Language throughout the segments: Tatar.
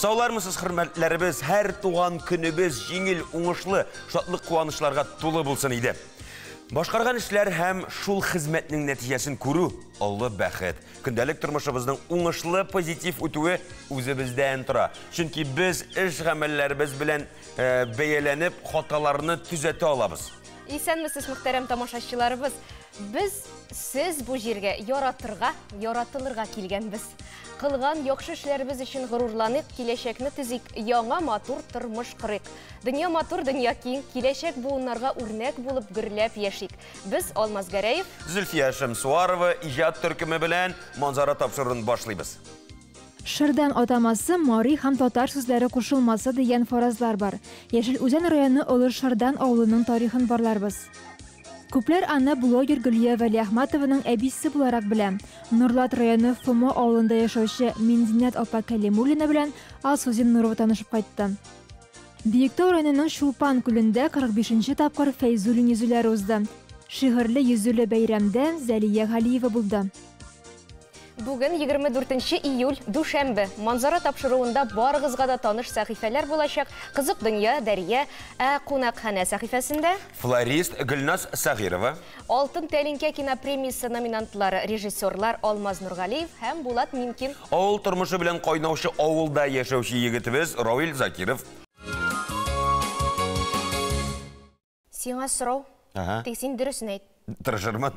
Саулармысыз, хөрмәтләребез, һәр туган көнебез җиңел, уңышлы, шатлык куанычларга тулы булсын иде. Башкарган эшләр һәм шул хезмәтнең нәтиҗәсен күрү олы бәхет. Көндәлек тормышыбызның уңышлы, позитив үтүе үзебездән тора. Чөнки без эш гамәлләребез белән бәяләнеп, хаталарны төзәтә алабыз. Исәнмесез, мөхтәрәм тамашачыларыбыз. Без сез бу җиргә яратырга, яратылырга килгәнбез. Кылган яхшы эшләребез өчен горурланыйк, киләчәкне төзик, яңа матур тормыш корыйк. Дөнья матур, дөнья киң, киләчәк буыннарга үрнәк булып гөрләп яшик. Без Алмаз Гәрәев, Зөлфия Шәмсуарова иҗат төркеме белән Манзара тапшыруын башлыйбыз. Шырдан атамасы мари һәм татар сүзләре кушылмасы дигән фаразлар бар. Яшел Үзән районы Олы Шырдан авылының тарихын барларбыз. Күпләр аны блогер Гөлия Вәлиәхмәтованың әбисе буларак белә. Нурлат районы Фомо авылында яшәүче Минзинәт апа Кәлимуллина белән Алсу Зиннурова танышып кайтты. Биектау районының Чулпан күлендә 45 нче тапкыр Фәйзуллин йөзүләре узды. Шигырьле йөзүле бәйрәмдә Зәлия Галиева булды. Бүген 24 нче июль, дүшәмбе. Манзара тапшыруында барыгызга да таныш сәхифәләр булачак. Кызык дөнья, Дәрия, ә Кунакханә сәхифәсендә Флорист Гөлназ Сәгыйрова. Алтын тәлинкә кинопремиясе номинантлары, режиссерлар Алмаз Нургалиев һәм Булат Минкин. Авыл тормышы белән кайнаучы авылда яшәүче егетебез Равил Закиров. Сиңа сорау. Ага. Тик син дөресен әйт. Тырышырмын.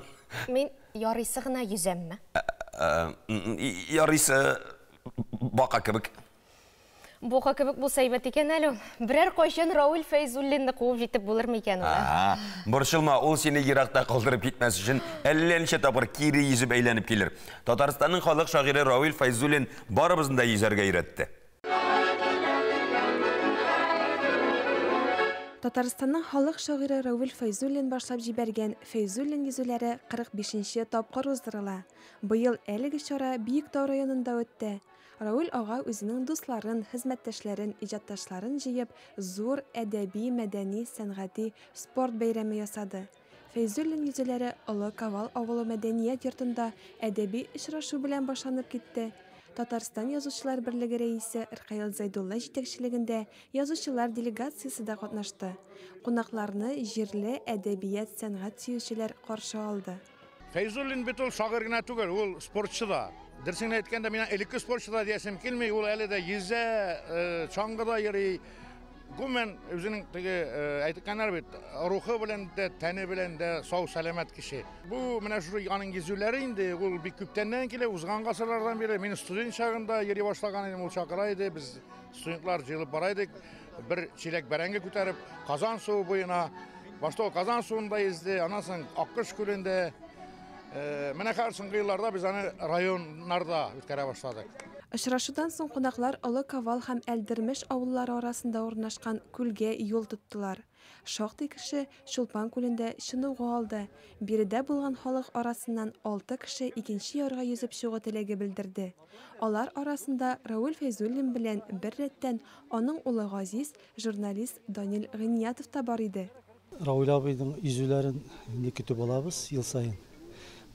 Мин ярыйсы гына йөзәмме? Ярыйсы бака кебек. Бака кебек булса әйбәт икән әле ул. Берәр кайчан Равил Фәйзуллинны куып җитеп булыр микән ул? Ага. Борчылма, ул сине еракта калдырып китмәс өчен әллә ничә тапкыр кире йөзеп әйләнеп килер. Татарстанның халык шагыйре Равил Фәйзуллин барыбызны да йөзәргә өйрәтте. Татарстанның халык шагыйре Равил Фәйзуллин башлап җибәргән Фәйзуллин йөзүләре 45 нче тапкыр уздырыла. Быел әлеге чара Биектау районында үтте. Равил ага үзенең дусларын, хезмәттәшләрен, иҗатташларын җыеп, зур әдәби, мәдәни, сәнгати, спорт бәйрәме ясады. Фәйзуллин йөзүләре Олы Кавал авылы мәдәният йортында әдәби очрашу белән башланып китте. Татарстан Язучылар берлеге рәисе Ркаил Зәйдулла җитәкчелегендә язучылар делегациясе дә катнашты. Кунакларны җирле әдәбият-сәнгать сөючеләр каршы алды. Фәйзуллин бит ул шагыйрь генә түгел, ул спортчы да. Дөресен генә әйткәндә, мин элекке спортчы да диясем килми, ул әле дә йөзә, чаңгыда йөри. Гомумән, үзенең теге әйткәннәр бит, рухы белән дә, тәне белән дә сау-сәламәт кеше. Бу менә шушы аның йөзүләре инде, ул бик күптәннән килә, узган гасырлардан бирле. Мин студент чагында йөри башлаган идем, ул чакыра иде, без студентлар җыелып бара идек, бер чиләк бәрәңге күтәреп, Казан суы буена. Башта ул Казан суында йөзде, аннан соң Аккош күлендә. Менә хәзер соңгы елларда без аны районнарда үткәрә башладык. Очрашудан соң кунаклар Олы Кавал һәм Әлдермеш авыллары арасында урнашкан күлгә юл тоттылар. Шактый кеше Чулпан күлендә чыныгу алды. Биредә булган халык арасыннан алты кеше икенче ярга йөзеп чыгу теләге белдерде. Алар арасында Равил Фәйзуллин белән бер рәттән аның улы Газиз, журналист Данил Гыйниятов та бар иде. Равил абыйның йөзүләрен инде көтеп алабыз ел саен.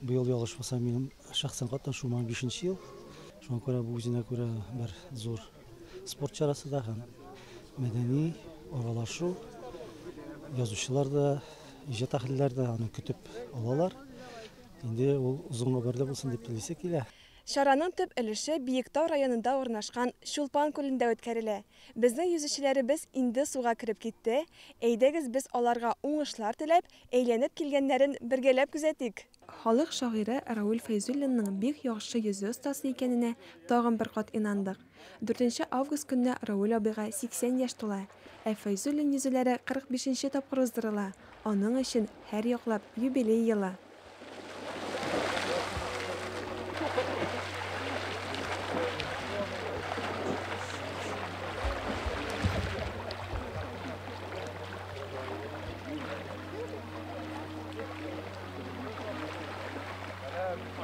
Быел ялгышмасам, минем шәхсән катнашуыма бишенче ел. Шуңа күрә бу үзенә күрә бер зур спорт чарасы да һәм мәдәни аралашу. Язучылар да, иҗат әһелләре дә аны көтеп алалар. Инде ул озын гомерле булсын дип телисе килә. Чараның төп өлеше Биектау районында урнашкан Чулпан күлендә үткәрелә. Безнең йөзүчеләребез инде суга кереп китте, әйдәгез без аларга уңышлар теләп, әйләнеп килгәннәрен бергәләп күзәтик! Халык шагыйре Равил Фәйзуллинның бик яхшы йөзү остасы икәненә тагын бер кат инандык. Дүртенче август көнне Равил абыйга 80 яшь тула, ә Фәйзуллин йөзүләре 45 нче тапкыр уздырыла, аның өчен һәрьяклап юбилей елы.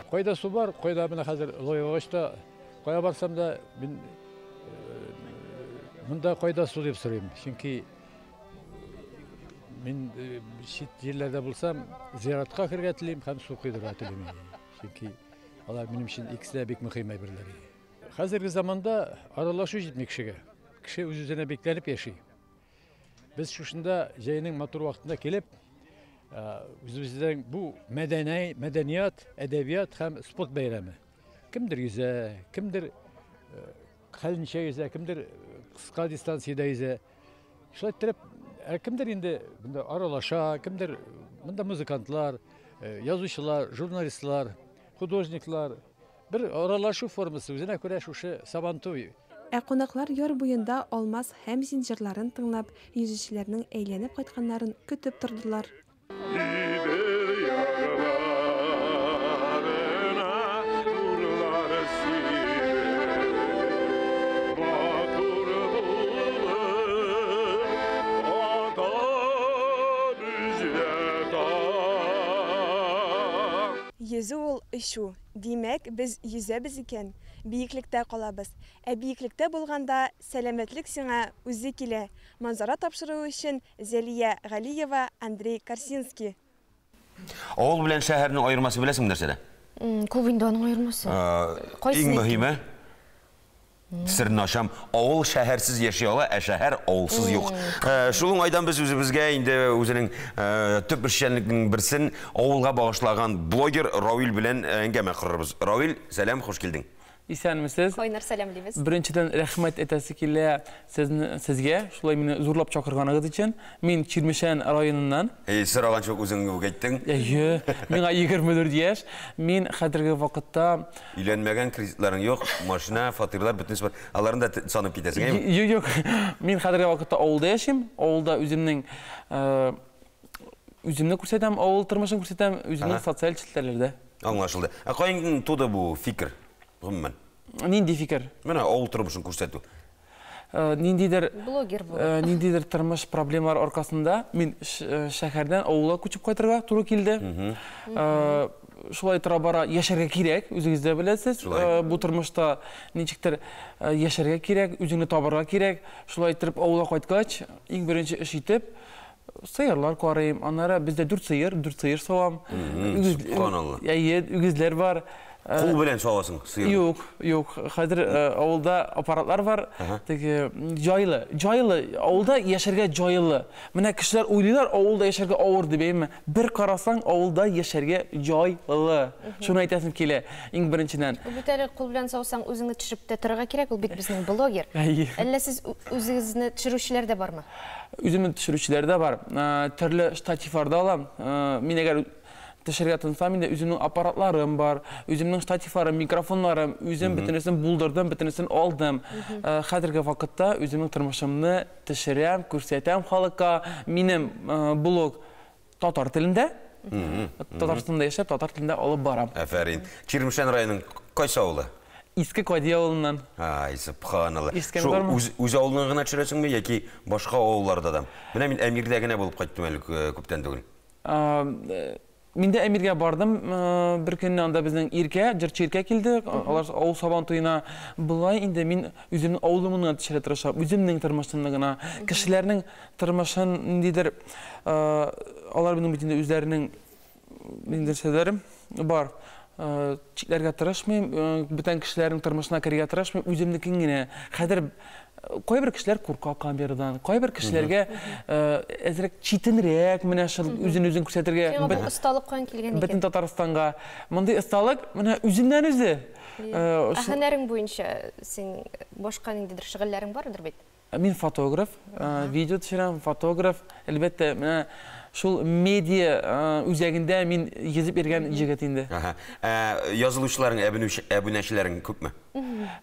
Кайда су бар, кайда менә хәзер Лоевагачта, кая барсам да мин монда кайда су дип сорыйм. Чөнки Мин чит җирләрдә булсам, зиратка керергә телим һәм су койдырырга телим. Чөнки алар минем өчен икесе дә бик мөһим әйберләр. Хәзерге заманда аралашу җитми кешегә. Кеше үз-үзенә бикләнеп яши. Без шушында җәйнең матур вакытында килеп, үзебезнең бу мәдәният, әдәбият һәм спорт бәйрәме. Кемдер йөзә, кемдер хәленчә йөзә, кемдер кыска дистанциядә йөзә. Шулай иттереп, ә кемдер инде монда аралаша, кемдер монда музыкантлар, язучылар, журналистлар, художниклар. Бер аралашу формасы үзенә күрә шушы Сабантуй. Ә кунаклар яр буенда Алмаз Хәмзин җырларын тыңлап, йөзүчеләрнең әйләнеп кайтканнарын көтеп тордылар. Йөзү ул очу. Димәк, без йөзәбез икән, биеклектә калабыз. Ә биеклектә булганда, сәламәтлек сиңа үзе килә. Манзара тапшыруы өчен Зәлия Галиева, Андрей Корсинский. Авыл белән шәһәрнең аермасы беләсеңме нәрсәдә? Күп инде аның аермасы. Иң мөһиме, серне ачам, авыл шәһәрсез яши ала, ә шәһәр авылсыз юк. Шул уңайдан без үзебезгә инде үзенең төп эшчәнлекнең берсен авылга багышлаган блогер Равил белән әңгәмә корырбыз. Равил, сәлам, хуш килдең. Исәнмесез. Кайнар сәламлибез. Беренчедән рәхмәт әйтәсе килә сезгә, шулай мине зурлап чакырганыгыз өчен. Мин Чирмешән районыннан. Әй, сораганчы ук үзең үк әйттең. Әйе, миңа 24 яшь. Мин хәзерге вакытта Өйләнмәгән, кредитларың юк, машина, фатирлар, бөтенесе бар. Аларны да санып китәсең, әйеме? Юк, юк. Мин хәзерге вакытта авылда яшим. Авылда үземнең үземне күрсәтәм, авыл тормышын күрсәтәм, үземнең социаль челтәрләрдә. Аңлашылды. Ә каян туды бу фикер? Гомумән. Нинди фикер? Менә авыл тормышын күрсәтү. Ниндидер блогер булып. Ниндидер тормыш проблемалар аркасында мин шәһәрдән авылга күчеп кайтырга туры килде. Шулай тора бара яшәргә кирәк, үзегез дә беләсез. Бу тормышта ничектер яшәргә кирәк, үзеңне табарга кирәк. Шулай итеп авылга кайткач, иң беренче эш итеп сыерлар карыйм. Аннары бездә 4 сыер, 4 сыер савам. Субханалла. Әйе, үгезләр бар. Кул белән савасың сыерны? Юк, юк. Хәзер авылда аппаратлар бар. Теге җайлы, җайлы. Авылда яшәргә җайлы. Менә кешеләр уйлыйлар, авылда яшәргә авыр дип, әйеме? Бер карасаң, авылда яшәргә җайлы. Шуны әйтәсем килә, иң беренчедән. Ул бит әле кул белән саусаң, үзеңне төшереп тә торырга кирәк, ул бит безнең блогер. Әллә сез үзегезне төшерүчеләр дә бармы? Үземне төшерүчеләр дә бар. Төрле штативлар да алам. Мин әгәр төшергә тотынсам, инде үземнең аппаратларым бар, үземнең штативларым, микрофоннарым, үзем бөтенесен булдырдым, бөтенесен алдым. Хәзерге вакытта үземнең тормышымны төшерәм, күрсәтәм халыкка. Минем блог татар телендә, Татарстанда яшәп, татар телендә алып барам. Афәрин. Чирмешән районының кайсы авылы? Иске Кади авылыннан. Ай, субханалла. Шул үз авылыңнан гына төшерәсеңме яки башка авылларда да? Менә мин Әмирдә генә булып кайттым әле күптән түгел. Мин дә Әмиргә бардым. Бер көнне анда безнең Иркә, җырчы Иркә килде. Алар авыл сабан туена. Болай инде мин үземнең авылымны гына төшерә тырышам, үземнең тормышымны гына. Кешеләрнең тормышын ниндидер, алар минем бит инде үзләренең ниндидер сәләре бар. Чикләргә тырышмыйм, бүтән кешеләрнең тормышына керергә тырышмыйм, үземнекен генә. Хәзер кайбер кешеләр курка камерадан, кайбер кешеләргә әзрәк читенрәк менә шул үзен үзен күрсәтергә. Сиңа бу осталык каян килгән икән? Бөтен Татарстанга. Мондый осталык менә үзеннән үзе. Ә һөнәрең буенча син башка ниндидер шөгыльләрең бардыр бит? Мин фотограф, видео төшерәм, фотограф. Әлбәттә, менә шул медиа үзәгендә мин йөзеп йөргән егет инде. Язылучыларың, әбүнәчеләрең күпме?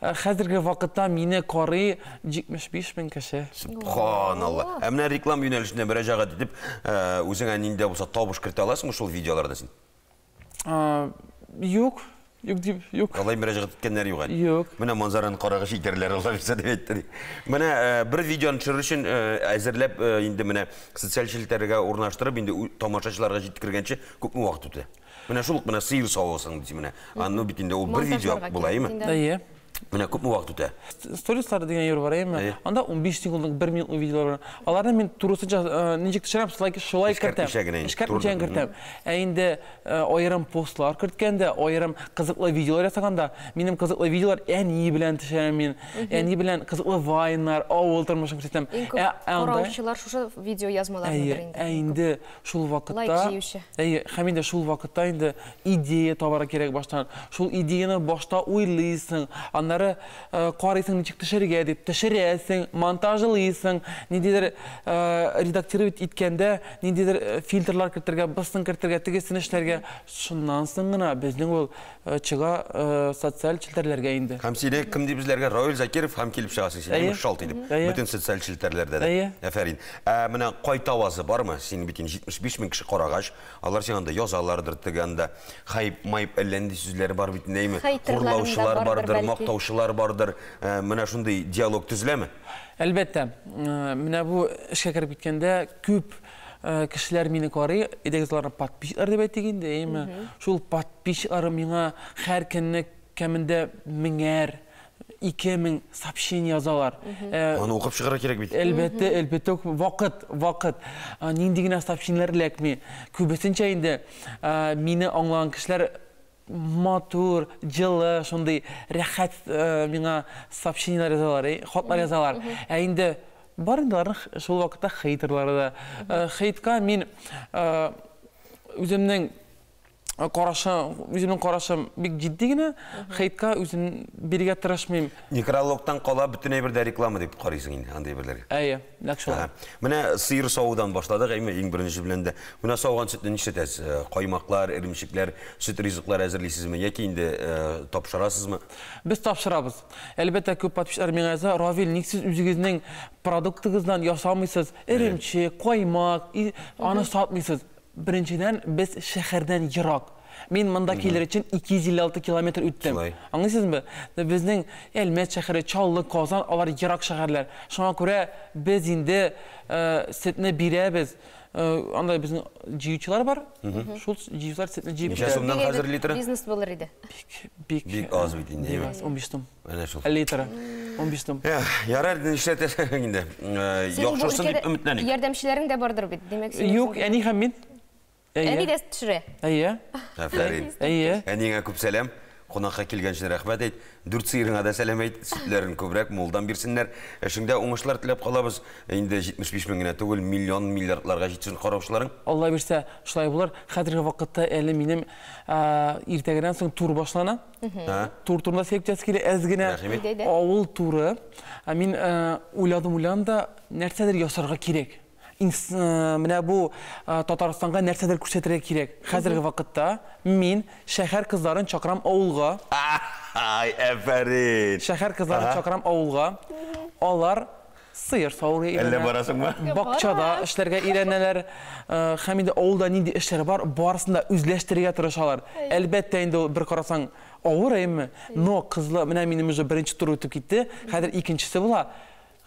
Хәзерге вакытта мине карый 75 мең кеше. Субханалла. Ә менә реклама юнәлешенә мөрәҗәгать итеп, үзеңә нинди булса табыш кертә аласыңмы шул видеоларда син? Юк. Юк дип, юк. Алай мөрәҗәгать иткәннәр юк әле. Юк. Менә манзараны карагач итәрләр алла бирсә дип әйтте. Менә бер видеоны төшерер өчен әзерләп инде менә социаль челтәргә урнаштырып инде тамашачыларга җиткергәнче күпме вакыт үтә? Менә шул ук менә сыер савасың дисең менә. Аны бит инде ул бер видео була, әйеме? Әйе. Менә күпме вакыт үтә? Сторислар дигән йөр бар, әйеме? Анда 15 секундлык, 1 минутлык видеолар бар. Аларны мин турысынча ничек төшерәм, шулай шулай кертәм. Эшкәртмичә кертәм. Ә инде аерым постлар керткәндә, аерым кызыклы видеолар ясаганда, минем кызыклы видеолар әни белән төшерәм мин. Әни белән кызыклы вайннар, авыл тормышын күрсәтәм. Иң күп караучылар шушы видео язмаларныдыр инде. Ә инде шул вакытта, әйе, һәм инде шул вакытта инде идея табарга кирәк баштан. Шул идеяны башта уйлыйсың, аннары карыйсың ничек төшерергә дип, төшерәсең, монтажлыйсың, ниндидер редактировать иткәндә, ниндидер фильтрлар кертергә, бысын кертергә, тегесен эшләргә. Шуннан соң гына безнең ул чыга социаль челтәрләргә инде. Һәм сине кем дип эзләргә? Равил Закиров һәм килеп чыгасың син, әйеме? Шалт итеп. Бөтен социаль челтәрләрдә дә. Афәрин. Ә менә кайтавазы бармы? Син бит инде 75 мең кеше карагач, алар сиңа анда язалардыр, теге анда хайп, майп әллә нинди сүзләре бар бит, әйеме? Хурлаучылар бардыр, мактаучылар бардыр. Менә шундый диалог төзеләме? Әлбәттә. Менә бу эшкә кереп киткәндә күп кешеләр мине карый, әйдәгез аларны подписчиклар дип әйтик инде, әйеме? Шул подписчиклар миңа һәр көнне кәмендә меңәр, 2000 сообщение язалар. Аны укып чыгарга кирәк бит. Әлбәттә, әлбәттә, вакыт, вакыт. Нинди генә сообщениеләр эләкми. Күбесенчә инде мине аңлаган кешеләр матур, җылы, шундый рәхәт миңа сообщениеләр язалар, хатлар язалар. Ә инде бар инде аларның шул вакытта хейтерлары да. Хейтка мин үземнең карашым, үземнең карашым бик җитди генә, хейтка үзем бирергә тырышмыйм. Некрологтан кала бөтен әйбер дә реклама дип карыйсың инде андый әйберләргә. Әйе, нәкъ шулай. Менә сыер савудан башладык, әйме, иң беренче белән дә. Менә сауган сөтне нишләтәсез? Каймаклар, эремчекләр, сөт ризыклар әзерлисезме яки инде тапшырасызмы? Без тапшырабыз. Әлбәттә, күп подписчиклар миңа яза, Равил, ник сез үзегезнең продуктыгыздан ясамыйсыз? Эремчек, каймак, аны сатмыйсыз. Беренчедән, без шәһәрдән ерак. Мин монда килер өчен 256 километр үттем. Аңлыйсызмы? Безнең Әлмәт шәһәре, Чаллы, Казан, алар ерак шәһәрләр. Шуңа күрә без инде сөтне бирәбез. Анда безнең җыючылар бар. Шул җыючылар сөтне җыеп Ничә сумнан хәзер литры? Бизнес булыр иде. Бик бик аз бит инде. Бик аз, 15 сум. Әнә шул. Литры. 15 сум. Ярар, нишләтәсең инде? Яхшырсын дип өметләник. Ярдәмчеләрең дә бардыр бит, димәк, син. Юк, әни һәм мин. Әни дә төшерә. Әйе. Афәрин. Әйе. Әниеңә күп сәлам. Кунакка килгән өчен рәхмәт әйт. Дүрт сыерыңа да сәлам әйт. Сөтләрен күбрәк, мулдан бирсеннәр. Эшеңдә уңышлар теләп калабыз. Инде 75 мең генә түгел, миллион, миллиардларга җитсен караучыларың. Алла бирсә, шулай булыр. Хәзерге вакытта әле минем иртәгәдән соң тур башлана. Тур турында сөйләп китәсе килә әз генә. Авыл туры. Мин уйладым, уйладым да, нәрсәдер ясарга кирәк. Менә бу Татарстанга нәрсәдер күрсәтергә кирәк. Хәзерге вакытта мин шәһәр кызларын чакырам авылга. Ай, әфәрин. Шәһәр кызларын чакырам авылга. Алар сыер савырга өйрәнә. Әллә барасыңмы? Бакчада эшләргә өйрәнәләр. Һәм инде авылда нинди эшләр бар, барысын да үзләштерергә тырышалар. Әлбәттә инде ул бер карасаң авыр, әйеме? Но кызлы, менә минем уже беренче тур үтеп китте. Хәзер икенчесе була.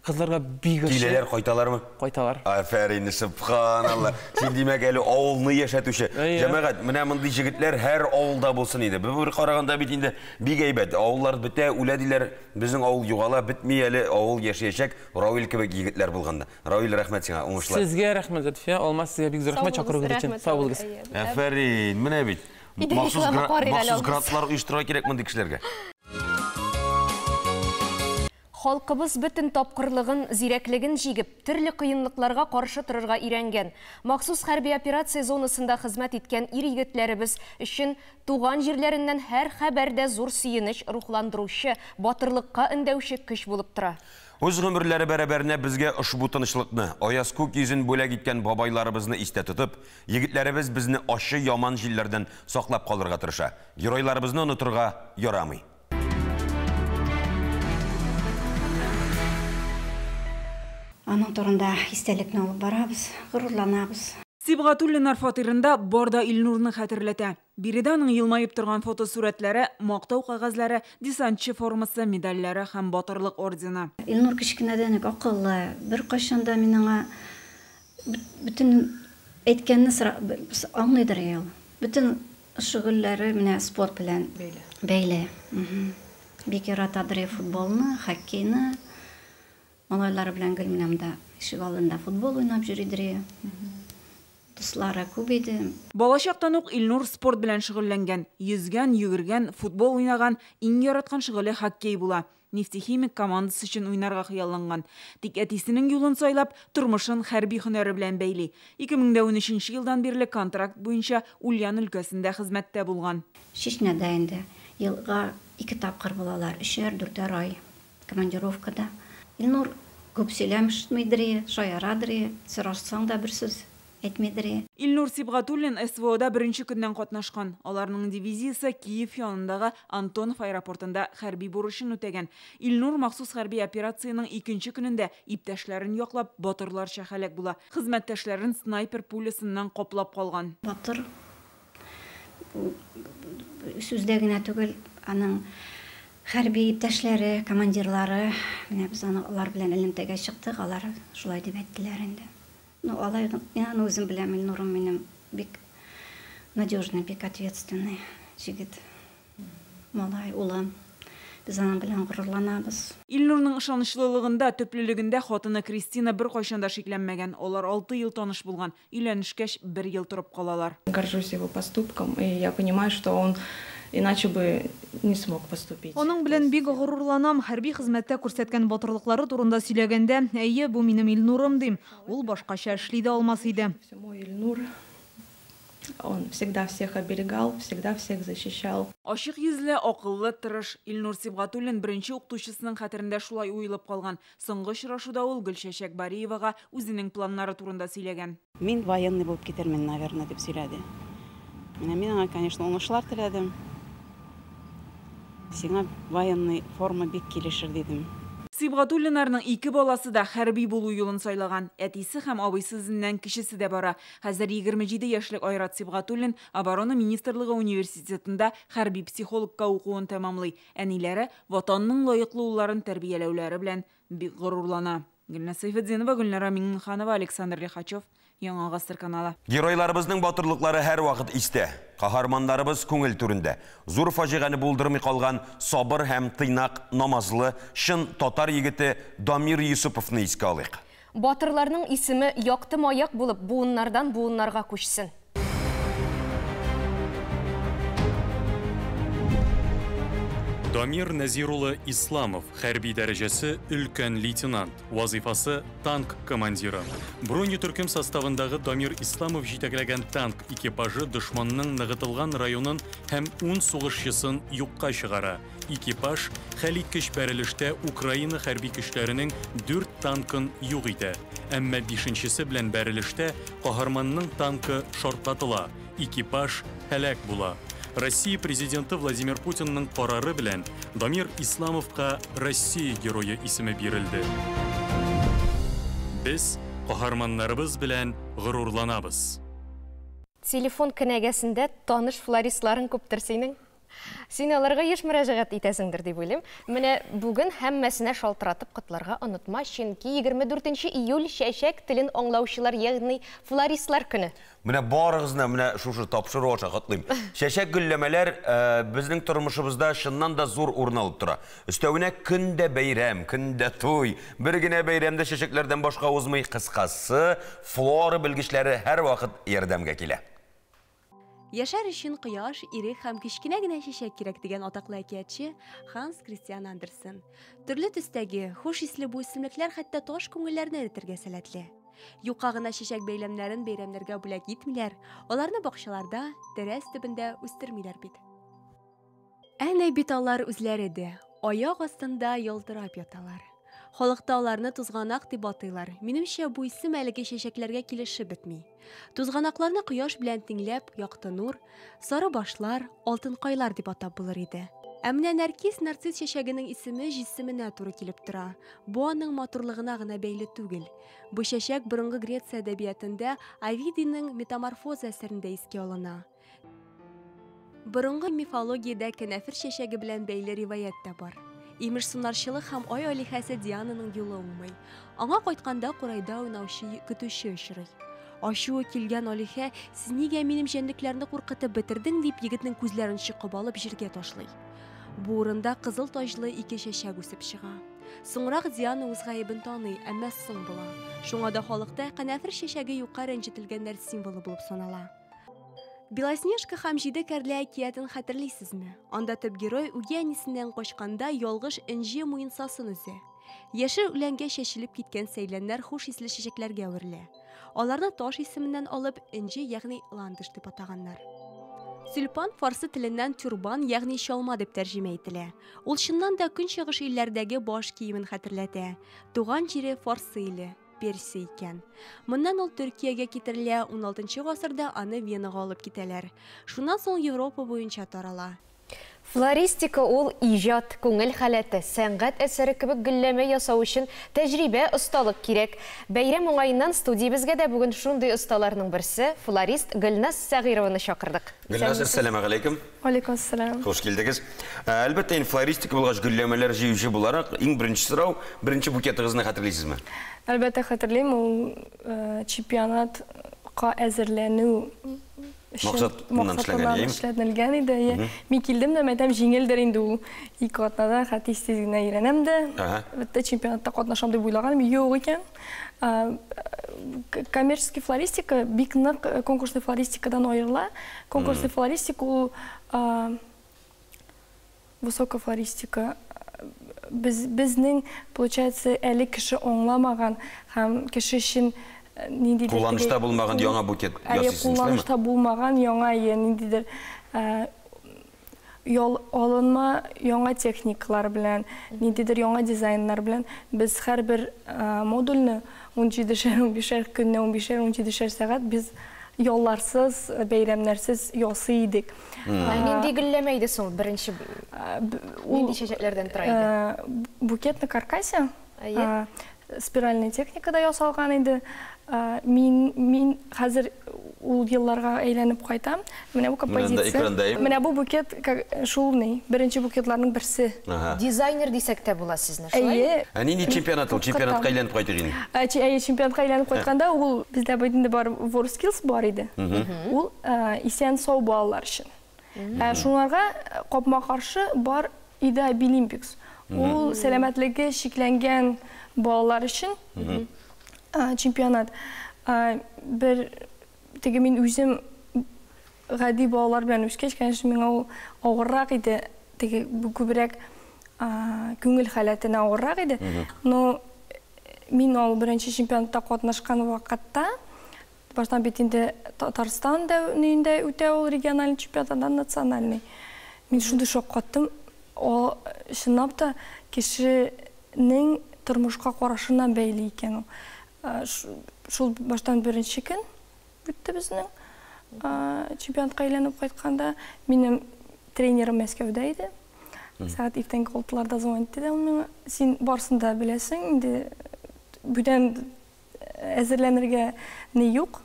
Кызларга бик ошый. Киләләр, кайталармы? Кайталар. Афәрин, субханалла. Син димәк әле авылны яшәтүче. Җәмәгать, менә мондый җегетләр һәр авылда булсын иде. Бер караганда бит инде бик әйбәт. Авыллар бетә, үлә диләр. Безнең авыл югала, бетми әле, авыл яшәячәк. Равил кебек егетләр булганда. Равил, рәхмәт сиңа, уңышлар. Сезгә рәхмәт, Зөлфия. Алмаз, сезгә бик зур рәхмәт чакыруыгыз өчен. Сау булыгыз. Афәрин, менә бит. Махсус грантлар оештырырга кирәк мондый кешеләргә. Халкыбыз бөтен тапкырлыгын, зирәклеген җигеп, төрле кыенлыкларга каршы торырга өйрәнгән. Махсус хәрби операция зонасында хезмәт иткән ир-егетләребез өчен туган җирләреннән һәр хәбәр дә зур сөенеч, рухландыручы, батырлыкка өндәүче көч булып тора. Үз гомерләре бәрабәренә безгә ошбу тынычлыкны, аяз күк йөзен бүләк иткән бабайларыбызны истә тотып, егетләребез безне ачы яман җилләрдән саклап калырга тырыша. Геройларыбызны онытырга ярамый. Аның турында истәлекне алып барабыз, горурланабыз. Сибгатуллиннар фатирында бар да Илнурны хәтерләтә. Биредә аның елмаеп торган фотосурәтләре, мактау кәгазьләре, десантчы формасы, медальләре һәм батырлык ордены. Илнур кечкенәдән үк акыллы, беркайчан да мин аңа бөтен әйткәнне аңлыйдыр ул. Бөтен шөгыльләре менә спорт белән бәйле. Бик яратадыр футболны, хоккейны. Малайлары белән гел менә монда ишек алдында футбол уйнап йөридер. Дуслары күп иде. Балачактан ук Илнур спорт белән шөгыльләнгән. Йөзгән, йөгергән, футбол уйнаган, иң яраткан шөгыле хоккей була. Нефтехимик командасы өчен уйнарга хыялланган. Тик әтисенең юлын сайлап, тормышын хәрби һөнәре белән бәйли. 2013 елдан бирле контракт буенча Ульян өлкәсендә хезмәттә булган. Чечняда инде елга 2 тапкыр булалар, 3-4 ай командировкада. Илнур күп сөйләмешмидер, шаярадыр, сорашсаң да бер сүз әйтмидер. Илнур Сибгатуллин СВОда беренче көннән катнашкан. Аларның дивизиясе Киев янындагы Антонов аэропортында хәрби бурычын үтәгән. Илнур махсус хәрби операциянең икенче көнендә иптәшләрен яклап, батырларча һәлак була. Хезмәттәшләрен снайпер пулясыннан каплап калган. Батыр сүздә генә түгел, аның хәрби иптәшләре, командирлары, менә без аны алар белән элемтәгә чыктык, алар шулай дип әйттеләр инде. Ну, алай, мин аны үзем беләм, Илнурым минем бик надежный, бик ответственный җегет. Малай, улым. Без аның белән горурланабыз. Илнурның ышанычлылыгында, төплелегендә хатыны Кристина бер кайчан да шикләнмәгән. Алар 6 ел таныш булган. Өйләнешкәч, 1 ел торып калалар. Горжусь его поступком, и я понимаю, что он иначе бы не смог поступить. Аның белән бик горурланам. Хәрби хезмәттә күрсәткән батырлыклары турында сөйләгәндә, әйе, бу минем Илнурым дим. Ул башкача эшли дә алмас иде. Мой Илнур, он всегда всех оберегал, всегда всех защищал. Ачык йөзле, акыллы, тырыш Илнур Сибгатуллин беренче укытучысының хәтерендә шулай уелып калган. Соңгы очрашуда ул Гөлчәчәк Бариевага үзенең планнары турында сөйләгән. Мин военный булып китермен, наверное, дип сөйләде. Менә мин аңа, конечно, уңышлар теләдем. Сиңа военный форма бик килешер дидем. Сибгатуллиннарның 2 баласы да хәрби булу юлын сайлаган. Әтисе һәм абыйсы үзеннән кечесе дә бара. Хәзер 27 яшьлек Айрат Сибгатуллин Оборона министрлыгы университетында хәрби психологка укуын тәмамлый. Әниләре ватанның лаеклы улларын тәрбияләүләре белән бик горурлана. Гөлназ Сәйфетдинова, Гөлнара Миңнеханова, Александр Лихачев, Яңа Гасыр каналы. Геройларыбызның батырлыклары һәр вакыт истә. Каһарманнарыбыз күңел түрендә. Зур фаҗигане булдырмый калган сабыр һәм тыйнак, намазлы, чын татар егете Дамир Юсуповны искә алыйк. Батырларның исеме якты маяк булып буыннардан буыннарга күчсен. Дамир Нәзир улы Исламов, хәрби дәрәҗәсе өлкән лейтенант, вазифасы танк командиры. Бронетөркем составындагы Дамир Исламов җитәкләгән танк экипажы дошманның ныгытылган районын һәм 10 сугышчысын юкка чыгара. Экипаж хәлиткеч бәрелештә Украина хәрби көчләренең 4 танкын юк итә. Әмма 5-нчесе белән бәрелештә каһарманның танкы шартлатыла, экипаж һәлак була. Россия президенты Владимир Путинның карары белән Дамир Исламовка Россия герое исеме бирелде. Без каһарманнарыбыз белән горурланабыз. Телефон кенәгәсендә таныш флористларың күптер синең. Син аларга еш мөрәҗәгать итәсеңдер дип уйлыйм. Менә бүген һәммәсенә шалтыратып котларга онытма, чөнки 24 июль чәчәк телен аңлаучылар, ягъни флористлар көне. Менә барыгызны менә шушы тапшыру аша котлыйм. Чәчәк гөлләмәләр безнең тормышыбызда чыннан да зур урын алып тора. Өстәвенә көндә бәйрәм, көндә туй. Бер генә бәйрәмдә чәчәкләрдән башка узмый. Кыскасы, флора белгечләре һәрвакыт ярдәмгә килә. Яшәр өчен кояш, ирек һәм кечкенә генә чәчәк кирәк дигән атаклы әкиятче Ханс Кристиан Андерсен. Төрле төстәге, хуш исле бу үсемлекләр хәтта таш күңелләрне эретергә сәләтле. Юкка гына чәчәк бәйләмнәрен бәйрәмнәргә бүләк итмиләр, аларны бакчаларда, тәрәз төбендә үстермиләр бит. Әнә бит алар үзләре дә аяк астында ялтырап яталар. Халыкта аларны тузганак дип атыйлар. Минемчә, бу исем әлеге чәчәкләргә килешеп бетми. Тузганакларны кояш белән тиңләп, якты нур, сары башлар, алтынкайлар дип атап булыр иде. Ә менә нәркис нарцисс чәчәгенең исеме җисеменә туры килеп тора. Бу аның матурлыгына гына бәйле түгел. Бу чәчәк борынгы Греция әдәбиятында Овидийның Метаморфоза әсәрендә искә алына. Борынгы мифологиядә кәнәфер чәчәге белән бәйле риваять тә бар. Имеш, сунарчылык һәм ай алиһәсе Диананың юлы уңмый. Аңа кайтканда курайда уйнаучы көтүче очрый. Ачуы килгән алиһә, сез нигә минем җәнлекләрне куркытып бетердең, дип егетнең күзләрен чокып алып җиргә ташлый. Бу урында кызыл таҗлы ике чәчәк үсеп чыга. Соңрак Диана үз гаебен таный, әмма соң була. Шуңа да халыкта канәфер чәчәге юкка рәнҗетелгәннәр символы булып санала. Белоснежка һәм җиде кәрлә әкиятен хәтерлисезме? Анда төп герой үги әнисеннән качканда ялгыш энҗе муенсасын өзә. Яшел үләнгә чәчелеп киткән сәйләннәр хуш исле чәчәкләргә әверелә. Аларны таш исеменнән алып, энҗе, ягъни ландыш дип атаганнар. Тюльпан фарсы теленнән тюрбан, ягъни чалма дип тәрҗемә ителә. Ул чыннан да көнчыгыш илләрдәге баш киемен хәтерләтә. Туган җире фарсы иле, Персия икән. Моннан ул Төркиягә китерелә, 16 гасырда аны Венага алып китәләр. Шуннан соң Европа буенча тарала. Флористика ул иҗат, күңел халәте, сәнгать әсәре кебек гөлләмә ясау өчен тәҗрибә, осталык кирәк. Бәйрәм уңаеннан студиябезгә дә бүген шундый осталарның берсе, флорист Гөлназ Сәгыйрованы чакырдык. Гөлназ, әссәламегаләйкем. Алейкум ассалам. Хуш килдегез. Әлбәттә, инде флористика булгач, гөлләмәләр җыючы буларак, иң беренче сорау, беренче букетыгызны хәтерлисезме? Әлбәттә, хәтерлим, ул чемпионатка әзерләнү Максатыннан эшләнгән, эшләнелгән иде. Мин килдем дә, мәйтәм, җиңелдер инде ул. Ике атнада хәтта тиз генә өйрәнәм дә. Бетте, чемпионатта катнашам дип уйлаганым юк икән. Коммерческий флористика бик нык конкурсный флористикадан аерыла. Конкурсный флористика ул высокая флористика. Без, безнең, получается, әле кеше аңламаган һәм кеше өчен ниндидер кулланышта булмаган яңа букет ясыйсыз, кулланышта булмаган яңа ниндидер ял алынма яңа техникалар белән, ниндидер яңа дизайннар белән без һәрбер модульне 17-шәр, 15-шәр көнне 15-шәр, 17-шәр сәгать без ялларсыз, бәйрәмнәрсез ясый идек. Ә нинди гөлләмә иде соң беренче? Нинди чәчәкләрдән тора иде? Букет на каркасе. Спиральный техникада ясалган иде. Мин хәзер ул елларга әйләнеп кайтам. Менә бу композиция. Менә бу букет шул ни, беренче букетларның берсе. Дизайнер дисәк тә була сезне, шулай? Әйе. Ә нинди чемпионат ул? Чемпионатка әйләнеп кайтыйк инде. Әйе, чемпионатка әйләнеп кайтканда ул бездә бит инде бар WorldSkills бар иде. Ул исән-сау балалар өчен. Шуңарга капма-каршы бар иде Абилимпикс. Ул сәламәтлеге чикләнгән балалар өчен чемпионат. Бер теге мин үзем гади балалар белән үскәч, конечно, миңа ул авыррак иде, теге күбрәк күңел халәтенә авыррак иде. Но мин ул беренче чемпионатта катнашкан вакытта, баштан бит инде Татарстан дәүнендә үтә ул региональный чемпионат, аннан национальный. Мин шундый шаккаттым. Ул чынлап та кешенең тормышка карашына бәйле икән ул. Шул баштан беренче көн үтте безнең чемпионатка әйләнеп кайтканда. Минем тренерым Мәскәүдә иде. Сәгать иртәнге 6-ларда звонит итте дә ул миңа. Син барысын да беләсең, инде бүтән әзерләнергә ни юк.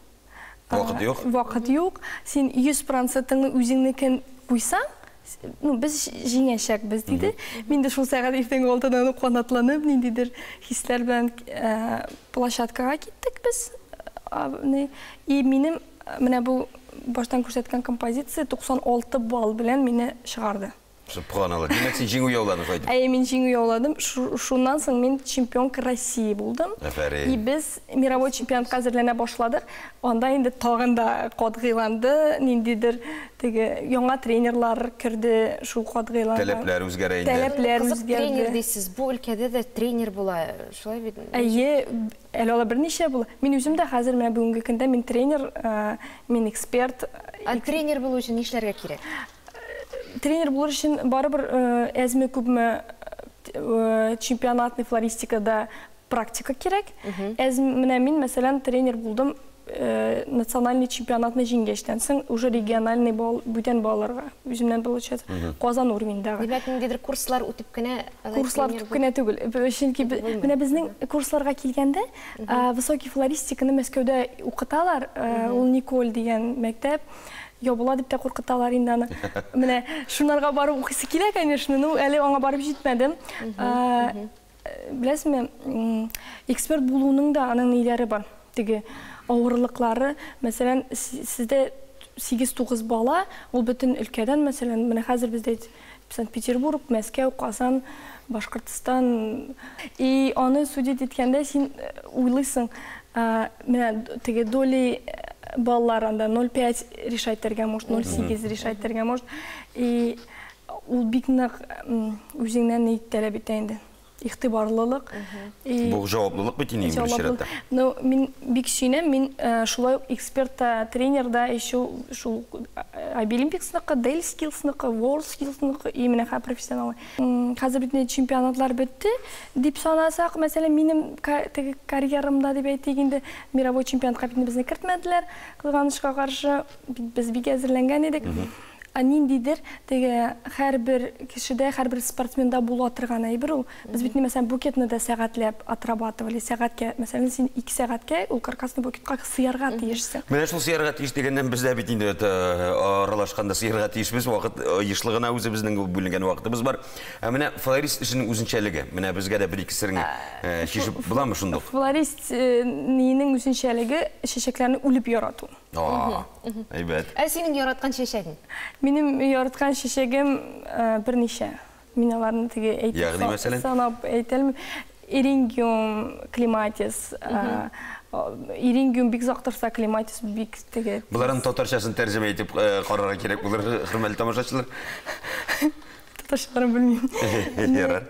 Вакыт юк. Вакыт юк. Син 100%-ыңны үзеңнекен куйсаң, ну, без җиңәчәкбез, диде. Мин дә шул сәгать иртәнге 6-дан ук канатланып, ниндидер хисләр белән площадкага киттек без. И минем менә бу баштан күрсәткән композиция 96 балл белән мине чыгарды. Субханалла. Димәк, син җиңү яуладың шулай итеп. Әйе, мин җиңү яуладым. Шуннан соң мин чемпионка России булдым. Афәрин. И без мировой чемпионатка әзерләнә башладык. Анда инде тагын да катгыйланды, ниндидер теге яңа тренерлар керде, шул катгыйланды. Таләпләр үзгәрә инде. Таләпләр Кызык үзгәрде. Тренер дисез, бу өлкәдә дә тренер була, шулай бит? Әйе, әле алар берничә була. Мин үзем дә хәзер менә бүгенге көндә мин тренер, мин эксперт. Ә тренер булу өчен нишләргә кирәк? Тренер булыр өчен барыбер әзме күпме чемпионатный флористикада практика кирәк. Әз менә мин, мәсәлән, тренер булдым национальный чемпионатны җиңгәчтән соң уже региональный бүтән балаларга үземнән получается Казан уровеньдагы. Димәк, ниндидер курслар үтеп кенә курслар үтеп кенә түгел. Чөнки менә безнең курсларга килгәндә высокий флористиканы Мәскәүдә укыталар. Ул Николь дигән мәктәп. Ябыла дип тә куркыталар инде аны. Менә шунарга барып укыйсы килә, конечно, но әле аңа барып җитмәдем. Беләсезме, эксперт булуның да аның ниләре бар. Теге авырлыклары, мәсәлән, сездә 8-9 бала, ул бөтен өлкәдән, мәсәлән, менә хәзер бездә Санкт-Петербург, Мәскәү, Казан, Башкортстан. И аны судить иткәндә син уйлыйсың, менә теге доли баллар анда 0,5 решать итәргә может, 0,8 решать итәргә может. И ул бик нык үзеңнән ни таләп итә инде. Игътибарлылык. Бу җаваплылык бит инде иң беренче чиратта. Ну, мин бик сөенәм, мин шулай ук эксперт та, тренер да, еще шул Абилимпиксныкы, Дель Скиллсныкы, World Skillсныкы, и менә хәзер профессионал. Хәзер бит инде чемпионатлар бетте дип санасак, мәсәлән, минем теге карьерамда дип әйтик инде, мировой чемпионатка бит безне кертмәделәр, кызганычка каршы, без бик әзерләнгән идек. Ә ниндидер теге һәрбер кешедә, һәрбер спортсменда була торган әйбер ул. Без бит, мәсәлән, букетны да сәгатьләп отрабатывали. Сәгатькә, мәсәлән, син 2 сәгатькә ул каркасный букетка сыярга тиешсең. Менә шул сыярга тиеш дигәннән без дә бит инде аралашканда сыярга тиешбез. Вакыт ешлыгына үзебезнең бүленгән вакытыбыз бар. Ә менә флорист эшенең үзенчәлеге. Менә безгә дә бер-ике сереңне чишеп буламы шундук? Флорист ниенең үзенчәлеге чәчәкләрне үлеп ярату. Әйбәт. Ә синең яраткан чәчәгең? Минем яраткан чәчәгем берничә. Мин аларны теге әйтеп санап әйтә алмыйм. Эрингиум, клематис. Эрингиум бик озак торса, клематис бик теге. Буларның татарчасын тәрҗемә итеп карарга кирәк булыр, хөрмәтле тамашачылар. Татарчаларын белмим. Ярар.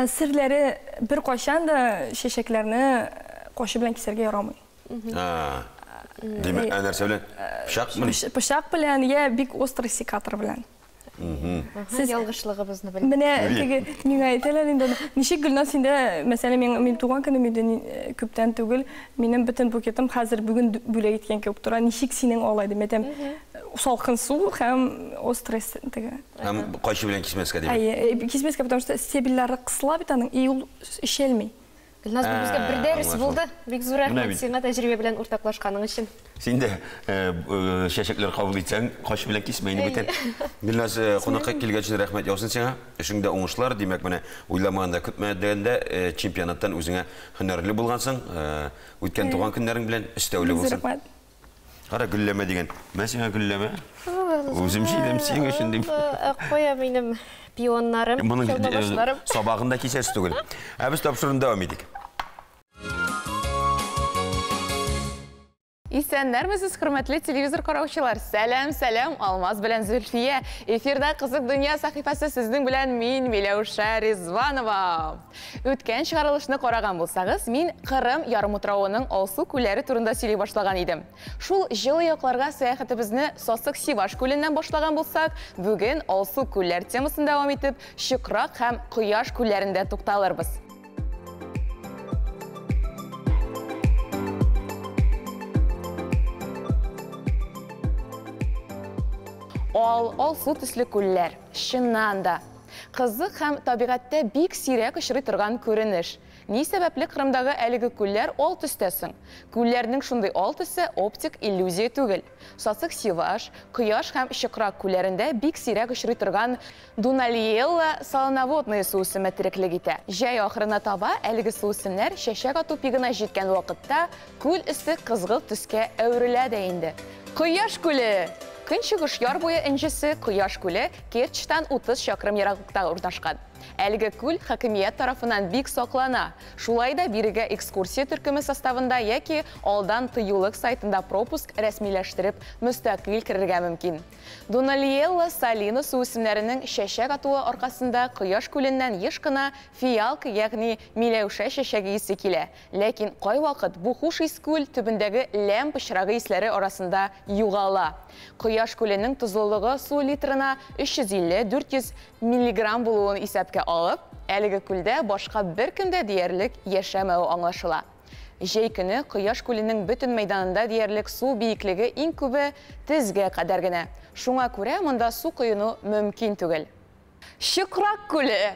Серләре бер кайчан да чәчәкләрне кашы белән кисәргә ярамый. Димәк, ә нәрсә белән? Пычак белән? Пычак белән, я бик острый секатор белән. Сез ялгышлыгыбызны белдек. Менә теге миңа әйтәләр инде, ничек Гөлназ синдә, мәсәлән, мин туган көнем иде күптән түгел, минем бөтен букетым хәзер бүген бүләк иткән кебек тора. Ничек синең алай дип әйтәм. Салкын су һәм острый теге. Һәм кайчы белән кисмәскә димәк. Әйе, кисмәскә, потому что стебельләре кысыла бит аның, и ул эчәлми. Гөлназ, бу безгә бер дәрес булды. Бик зур рәхмәт сиңа тәҗрибә белән уртаклашканың өчен. Син дә чәчәкләр кабул итсәң, кайчы белән кисмә инде бүтән. Гөлназ, кунакка килгән өчен рәхмәт яусын сиңа. Эшеңдә уңышлар, димәк, менә уйламаганда, көтмәгәндә чемпионаттан үзеңә һөнәрле булгансың. Үткән туган көннәрең белән өстәүле булсын. Кара, гөлләмә дигән. Мә сиңа гөлләмә. Үзем җыйдым синең өчен дип. Кая минем пионнарым, чалмабашларым. Сабагын да кисәсе түгел. Ә без тапшыруны дәвам итик. Исәннәрмесез, хөрмәтле телевизор караучылар. Сәлам, сәлам, Алмаз белән Зөлфия. Эфирда Кызык дөнья сәхифәсе сезнең белән мин, Миләүшә Ризванова. Үткән чыгарылышны караган булсагыз, мин Кырым ярымутравының Алсу күлләре турында сөйли башлаган идем. Шул җылы якларга сәяхәтебезне Сасык Сиваш күленнән башлаган булсак, бүген Алсу күлләр темасын дәвам итеп, Чыкрак һәм Кояш күлләрендә тукталырбыз. Ал, алсу төсле күлләр, чыннан да, кызык һәм табигатьтә бик сирәк очрый торган күренеш. Ни сәбәпле Кырымдагы әлеге күлләр ал төстә соң? Күлләрнең шундый ал төсе оптик иллюзия түгел. Сасык Сиваш, Кояш һәм Чыкрак күлләрендә бик сирәк очрый торган Дунальелла солоноводные суүсеме тереклек итә. Җәй ахырына таба әлеге суүсемнәр чәчәк ату пигына җиткән вакытта күл өсте кызгылт төскә әверелә дә инде. Кояш күле! Көнчыгыш яр буе энҗесе Кояш күле Керчьтан 30 чакрым ераклыкта урнашкан. Әлеге күл хакимият тарафыннан бик саклана. Шулай да бирегә экскурсия төркеме составында яки алдан тыюлык сайтында пропуск рәсмиләштереп мөстәкыйль керергә мөмкин. Дунальелла салина суүсемнәренең чәчәк атуы аркасында Кояш күленнән еш кына фиалка, ягъни миләүшә чәчәге исе килә. Ләкин кайвакыт бу хуш ис күл төбендәге ләм пычрагы исләре арасында югала. Кояш күленең тозлылыгы су литрына 350-400 миллиграмм булуын исәпкә алып, әлеге күлдә башка беркем дә диярлек яшәмәве аңлашыла. Җәй көне Кояш күленең бөтен мәйданында диярлек су биеклеге иң күбе тезгә кадәр генә. Шуңа күрә монда су коену мөмкин түгел. Чыкрак күле.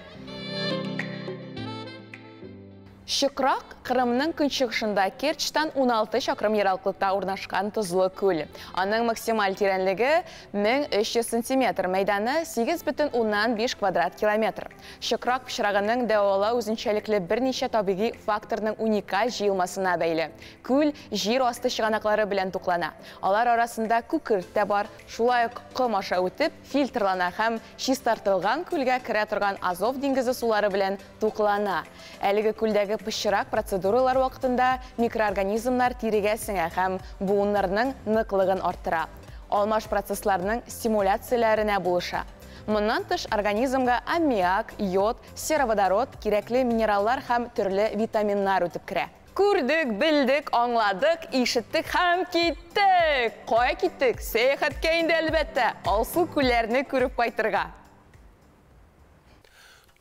Чыкрак Кырымның көнчыгышында Керчьтан 16 чакрым ераклыкта урнашкан тозлы күл. Аның максималь тирәнлеге 1300 сантиметр, мәйданы 8,5 квадрат километр. Чыкрак пычрагының дәвалау үзенчәлекле берничә табигый факторның уникаль җыелмасына бәйле. Күл җир асты чыганаклары белән туклана. Алар арасында күкерт тә бар, шулай ук ком аша үтеп, фильтрлана һәм чистартылган күлгә керә торган Азов диңгезе сулары белән туклана. Әлеге күлдәге пычрак процедуралар вакытында микроорганизмнар тирегә сеңә һәм буыннарның ныклыгын арттыра. Алмаш процессларның стимуляцияләренә булыша. Моннан тыш организмга аммиак, йод, сероводород, кирәкле минераллар һәм төрле витаминнар үтеп керә. Күрдек, белдек, аңладык, ишеттек һәм киттек! Кая киттек? Сәяхәткә инде, әлбәттә! Алсу күлләрне күреп кайтырга.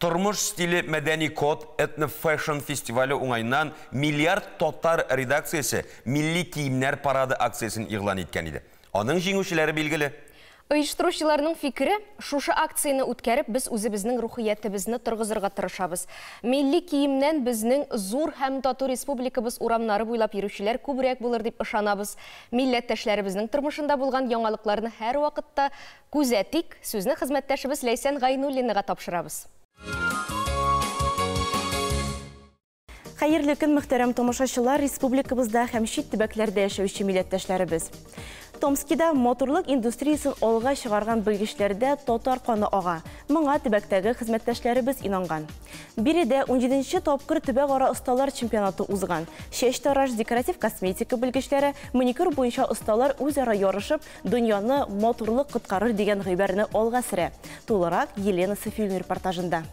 Тормыш стиле мәдәни код этно-фэшн фестивале уңаеннан Миллиард татар редакциясе Милли киемнәр парады акциясен игълан иткән иде. Аның җиңүчеләре билгеле. Оештыручыларның фикере, шушы акцияне үткәреп, без үзебезнең рухиятебезне торгызырга тырышабыз. Милли киемнән безнең зур һәм тату республикабыз урамнары буйлап йөрүчеләр күбрәк булыр дип ышанабыз. Милләттәшләребезнең тормышында булган яңалыкларны һәрвакытта күзәтик, сүзне хезмәттәшебез Ләйсән Гайнуллинага тапшырабыз. Хәерле көн, мөхтәрәм тамашачылар, республикабызда һәм чит төбәкләрдә яшәүче милләттәшләребез. Томскида матурлык индустриясен алга чыгарган белгечләрдә татар каны ага. Моңа төбәктәге хезмәттәшләребез инанган. Биредә 17нче тапкыр төбәкара осталар чемпионаты узган. Чәч тараш, декоратив косметика белгечләре, маникюр буенча осталар үзара ярышып, дөньяны матурлык коткарыр дигән гыйбарәне алга сөрә. Тулырак Елена Софиуллина репортажында.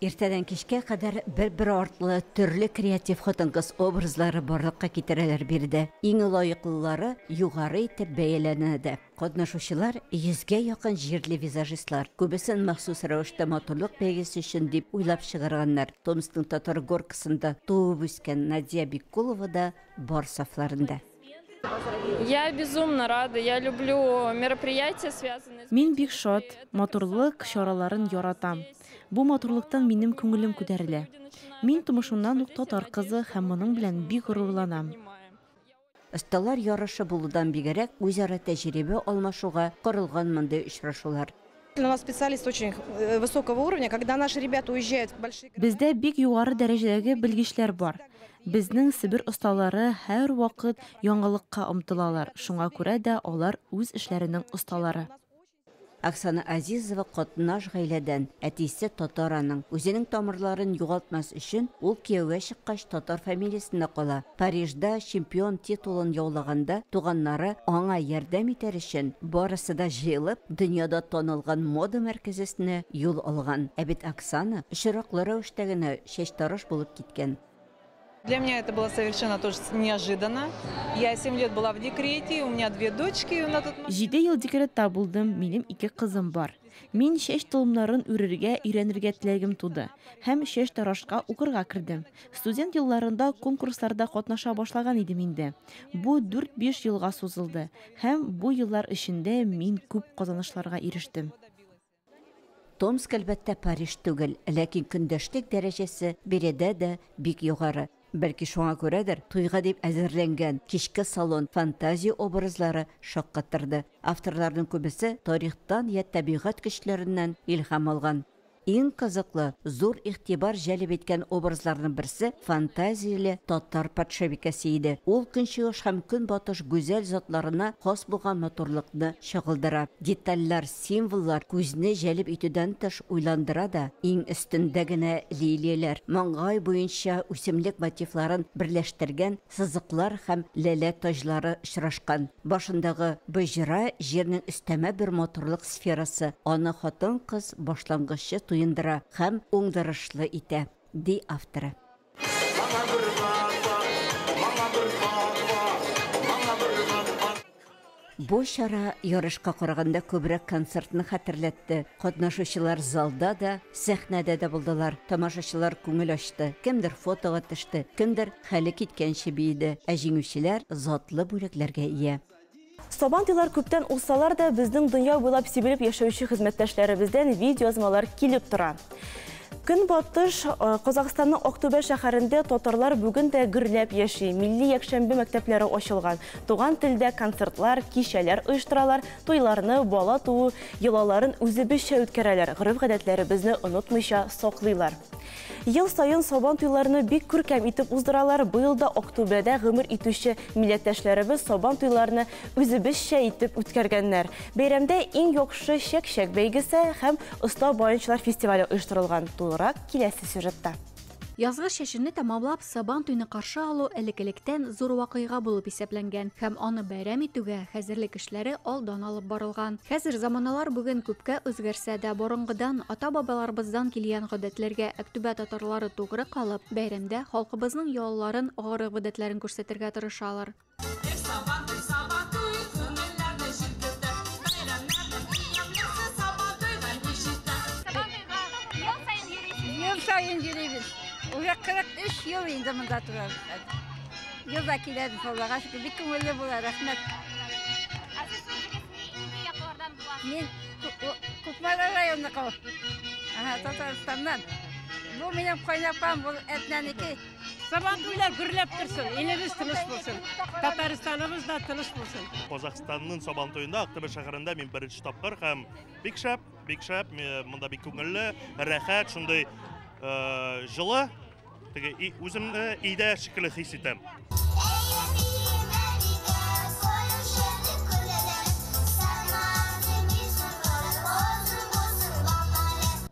Иртәдән кичкә кадәр бер-бер артлы төрле креатив хатын-кыз образлары барлыкка китерәләр биредә. Иң лаеклылары югары итеп бәяләнә дә. Катнашучылар йөзгә якын җирле визажистлар. Күбесен махсус рәвештә матурлык бәйгесе өчен дип уйлап чыгарганнар. Томскның Татар Горкасында туып үскән Надия Биккулова да бар сафларында. Я безумно рада, я люблю мероприятия, связанные с... Мин бик шат, матурлык чараларын яратам. Бу матурлыктан минем күңелем күтәрелә. Мин тумышымнан ук татар кызы һәм моның белән бик горурланам. Осталар ярышы булудан бигрәк, үзара тәҗрибә алмашуга корылган мондый очрашулар. У нас специалисты очень высокого уровня, когда наши ребята уезжают в большие... Бездә бик югары дәрәҗәдәге белгечләр бар. Безнең Себер осталары һәрвакыт яңалыкка омтылалар, шуңа күрә дә алар үз эшләренең осталары. Оксана Азизова катнаш гаиләдән, әтисе татар аның. Үзенең тамырларын югалтмас өчен, ул кияүгә чыккач татар фамилиясендә кала. Парижда чемпион титулын яулаганда туганнары аңа ярдәм итәр өчен барысы да җыелып, дөньяда танылган мода мәркәзесенә юл алган. Ә бит Оксана очраклы рәвештә генә чәчтараш булып киткән. Для меня это было совершенно тоже неожиданно. Я 7 лет была в декрете, у меня две дочки на тот момент. Җиде ел декретта булдым, минем ике кызым бар. Мин чәч толымнарын үрергә өйрәнергә теләгем туды һәм чәчтарашка укырга кердем. Студент елларында конкурсларда катнаша башлаган идем инде. Бу 4-5 елга сузылды һәм бу еллар эчендә мин күп казанышларга ирештем. Томск, әлбәттә, Париж түгел, ләкин көндәшлек дәрәҗәсе биредә дә бик югары. Бәлки шуңа күрәдер, туйга дип әзерләнгән кичке салон фантазия образлары шаккаттырды. Авторларның күбесе тарихтан я табигать көчләреннән илһам алган. Иң кызыклы, зур игътибар җәлеп иткән образларның берсе фантазияле татар патшабикәсе иде. Ул көнчыгыш һәм көнбатыш гүзәл затларына хас булган матурлыкны чагылдыра. Детальләр, символлар күзне җәлеп итүдән тыш уйландыра да. Иң өстендә генә лилияләр, маңгай буенча үсемлек мотивларын берләштергән сызыклар һәм ләлә таҗлары очрашкан. Башындагы боҗра җирнең өстәмә бер матурлык сферасы. Аны хатын-кыз башлангычы туендыра һәм уңдырышлы итә, ди авторы. Бу чара ярышка караганда күбрәк концертны хәтерләтте. Катнашучылар залда да, сәхнәдә дә булдылар. Тамашачылар күңел ачты. Кемдер фотога төште, кемдер хәле киткәнче биеде. Ә җиңүчеләр затлы бүләкләргә ия. Сабантуйлар күптән узсалар да, безнең дөнья буйлап сибелеп яшәүче хезмәттәшләребездән видеоязмалар килеп тора. Көнбатыш Казахстанның Актүбә шәһәрендә татарлар бүген дә гөрләп яши. Милли якшәмбе мәктәпләре ачылган. Туган телдә концертлар, кичәләр оештыралар, туйларны, бала туу йолаларын үзебезчә үткәрәләр, гореф-гадәтләребезне онытмыйча саклыйлар. Ел саен Сабан туйларны бик күркәм итеп уздыралар. Быел да Актүбәдә гомер итүче милләттәшләребез Сабан туйларны үзебезчә итеп үткәргәннәр. Бәйрәмдә иң яхшы чәк-чәк бәйгесе һәм оста баянчылар фестивале оештырылган. Тулырак киләсе сюжетта. Язгы чәчүне тәмамлап, Сабан туйны каршы алу элек-электән зур вакыйга булып исәпләнгән һәм аны бәйрәм итүгә хәзерлек эшләре алдан алып барылган. Хәзер заманалар бүген күпкә үзгәрсә дә, борынгыдан, ата-бабаларыбыздан килгән гадәтләргә Актүбә татарлары тугры калып, бәйрәмдә халкыбызның йолаларын, гореф-гадәтләрен күрсәтергә тырышалар. Ел саен йөрибез. Уже 43 ел инде монда торабыз. Ел да киләбез, Аллага шөкер, бик күңелле була, рәхмәт. Ә сез үзегез нинди яклардан буласыз? Мин Кукмара районыныкы. Ага, Татарстаннан. Бу минем кайнапам, бу Әтнәнеке. Сабантуйлар гөрләп торсын, илебез тыныч булсын, Татарстаныбыз да тыныч булсын. Казахстанның Сабантуенда Актүбә шәһәрендә мин беренче тапкыр һәм бик шәп, бик шәп, монда бик күңелле, рәхәт, шундый җылы, теге үземне өйдә шикелле хис итәм.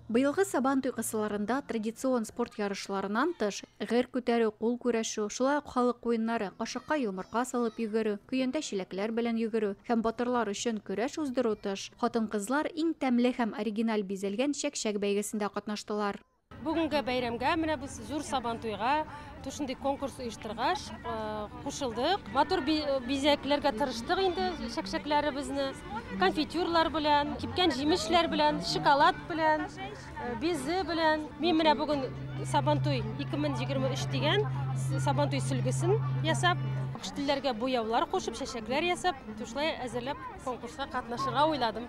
Быелгы Сабантуй кысаларында традицион спорт ярышларыннан тыш, гер күтәрү, кул көрәшү, шулай ук халык уеннары, кашыкка йомырка салып йөгерү, көянтә чиләкләр белән йөгерү һәм батырлар өчен көрәш уздыру тыш, хатын-кызлар иң тәмле һәм оригиналь бизәлгән чәк-чәк бәйгесендә катнаштылар. Бүгенге бәйрәмгә, менә без зур Сабантуйга шундый конкурс оештыргач, кушылдык. Матур бизәкләргә тырыштык инде чәкчәкләребезне, конфитюрлар белән, кипкән җимешләр белән, шоколад белән, безе белән. Мин менә бүген Сабантуй 2023 дигән Сабантуй сөлгесен ясап, телләргә буяулар кушып, чәчәкләр ясап, шулай әзерләп конкурска катнашырга уйладым.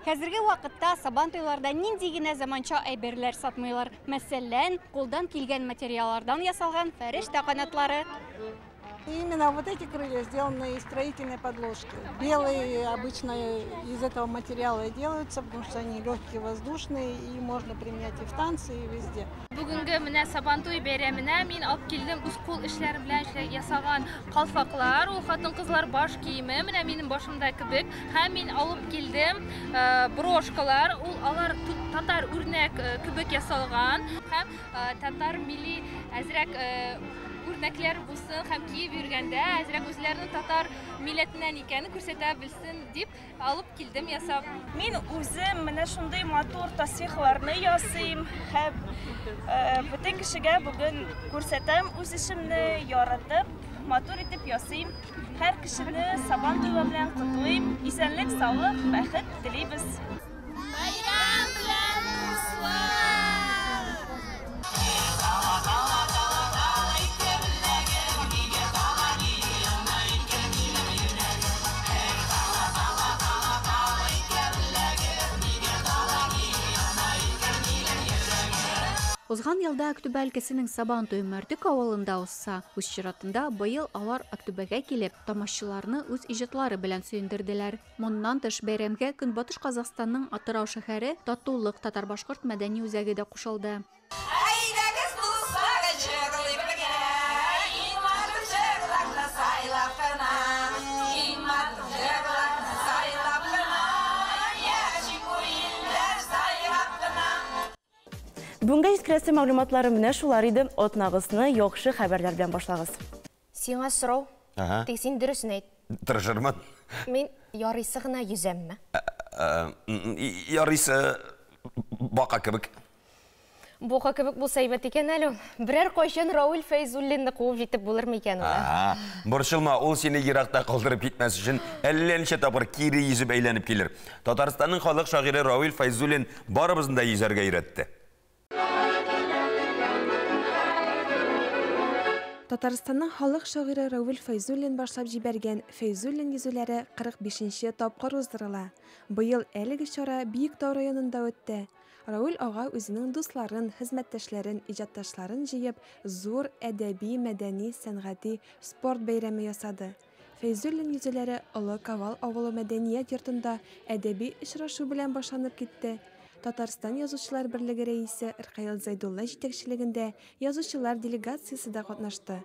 Хәзерге вакытта Сабантуйларда нинди генә заманча әйберләр сатмыйлар. Мәсәлән, кулдан килгән материаллардан ясалган фәрештә канатлары. Именно вот эти крылья сделаны из строительной подложки. Белые обычно из этого материала делаются, потому что они легкие, воздушные, и можно применять и в танце, и везде. Бүгенге менә Сабантуй бәйрәменә мин алып килдем үз кул эшләрем белән ясаган калфаклар, ул хатын-кызлар баш киеме, менә минем башымда кебек. Һәм мин алып килдем брошкалар, ул алар татар үрнәк кебек ясалган һәм татар милли әзрәк үрнәкләр булсын һәм киеп йөргәндә әзрәк үзләренең татар милләтеннән икәнен күрсәтә белсен дип алып килдем ясап. Мин үзем менә шундый матур тасвирларны ясыйм һәм бөтен кешегә бүген күрсәтәм үз эшемне, яратып, матур итеп ясыйм. Һәр кешене Сабантуй белән котлыйм. Исәнлек, саулык, бәхет телибез. Бәйрәм белән, дуслар! Узган елда Актүбә өлкәсенең Сабантуй Мәрдек авылында узса, үз чиратында быел алар Актүбәгә килеп, тамашчыларны үз иҗатлары белән сөендерделәр. Моннан тыш бәйрәмгә Көнбатыш Казахстанның Атырау шәһәре Татулык татар-башкорт мәдәни үзәге дә кушылды. Әйдәгез, дуслар, җырлыйк бергә, иң матур җырларны сайлап кына, иң матур җырларны сайлап кына, яшик бу илләр сайрап кына. Бүгенге җиткерәсе мәгълүматлары менә шулар иде. Атнагызны яхшы хәбәрләр белән башлагыз. Сиңа сорау. Тик син дөресен әйт. Тырышырмын. Мин ярыйсы гына йөзәмме? Ярыйсы бака кебек. Бока кебек булса әйбәт икән әле ул. Берәр кайчан Рауль Фәйзуллинны куып җитеп булыр микән ул? Борчылма, ул сине еракта калдырып китмәс өчен әллә ничә тапкыр кире йөзеп әйләнеп килер. Татарстанның халык шагыйре Рауль Фәйзуллин барыбызны да йөзәргә өйрәтте. Татарстанның халык шагыйре Равил Фәйзуллин башлап җибәргән Фәйзуллин йөзүләре 45 нче тапкыр уздырыла. Быел әлеге чара Биектау районында үтте. Равил ага үзенең дусларын, хезмәттәшләрен, иҗатташларын җыеп, зур әдәби, мәдәни, сәнгати, спорт бәйрәме ясады. Фәйзуллин йөзүләре Олы Кавал авылы мәдәният йортында әдәби очрашу белән башланып китте. Татарстан Язучылар берлеге рәисе Ркаил Зәйдулла җитәкчелегендә язучылар делегациясе дә катнашты.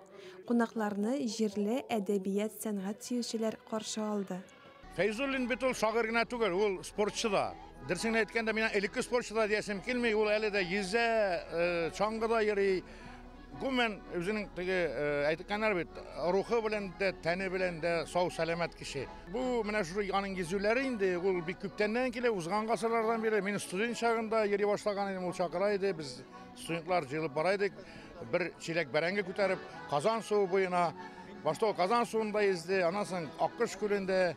Кунакларны җирле әдәбият-сәнгать сөючеләр каршы алды. Фәйзуллин бит ул шагыйрь генә түгел, ул спортчы да. Дөресен генә әйткәндә, мин элекке спортчы да диясем килми, ул әле дә йөзә, чаңгыда йөри. Гомумән, үзенең теге әйткәннәр бит, рухы белән дә, тәне белән дә сау-сәламәт кеше. Бу менә шушы аның йөзүләре инде, ул бик күптәннән килә, узган гасырлардан бирле. Мин студент чагында йөри башлаган идем, ул чакыра иде, без студентлар җыелып бара идек, бер чиләк бәрәңге күтәреп, Казан суы буена. Башта ул Казан суында йөзде, аннан соң Аккош күлендә.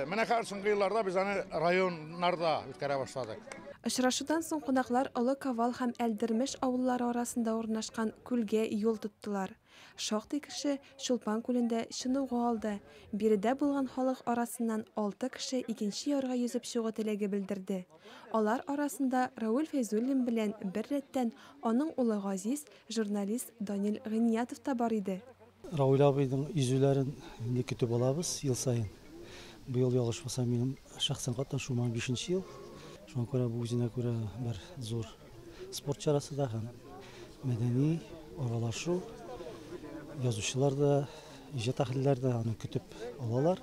Менә хәзер соңгы елларда без аны районнарда үткәрә башладык. Очрашудан соң кунаклар Олы Кавал һәм Әлдермеш авыллары арасында урнашкан күлгә юл тоттылар. Шактый кеше Чулпан күлендә чыныгу алды. Биредә булган халык арасыннан алты кеше икенче ярга йөзеп чыгу теләге белдерде. Алар арасында Равил Фәйзуллин белән бер рәттән аның улы Газиз, журналист Данил Гыйниятов та бар иде. Равил абыйның йөзүләрен инде көтеп алабыз ел саен. Быел ялгышмасам, минем шәхсән катнашуыма бишенче ел. Шуңа күрә бу үзенә күрә бер зур спорт чарасы да һәм мәдәни аралашу. Язучылар да, иҗат әһелләре дә аны көтеп алалар.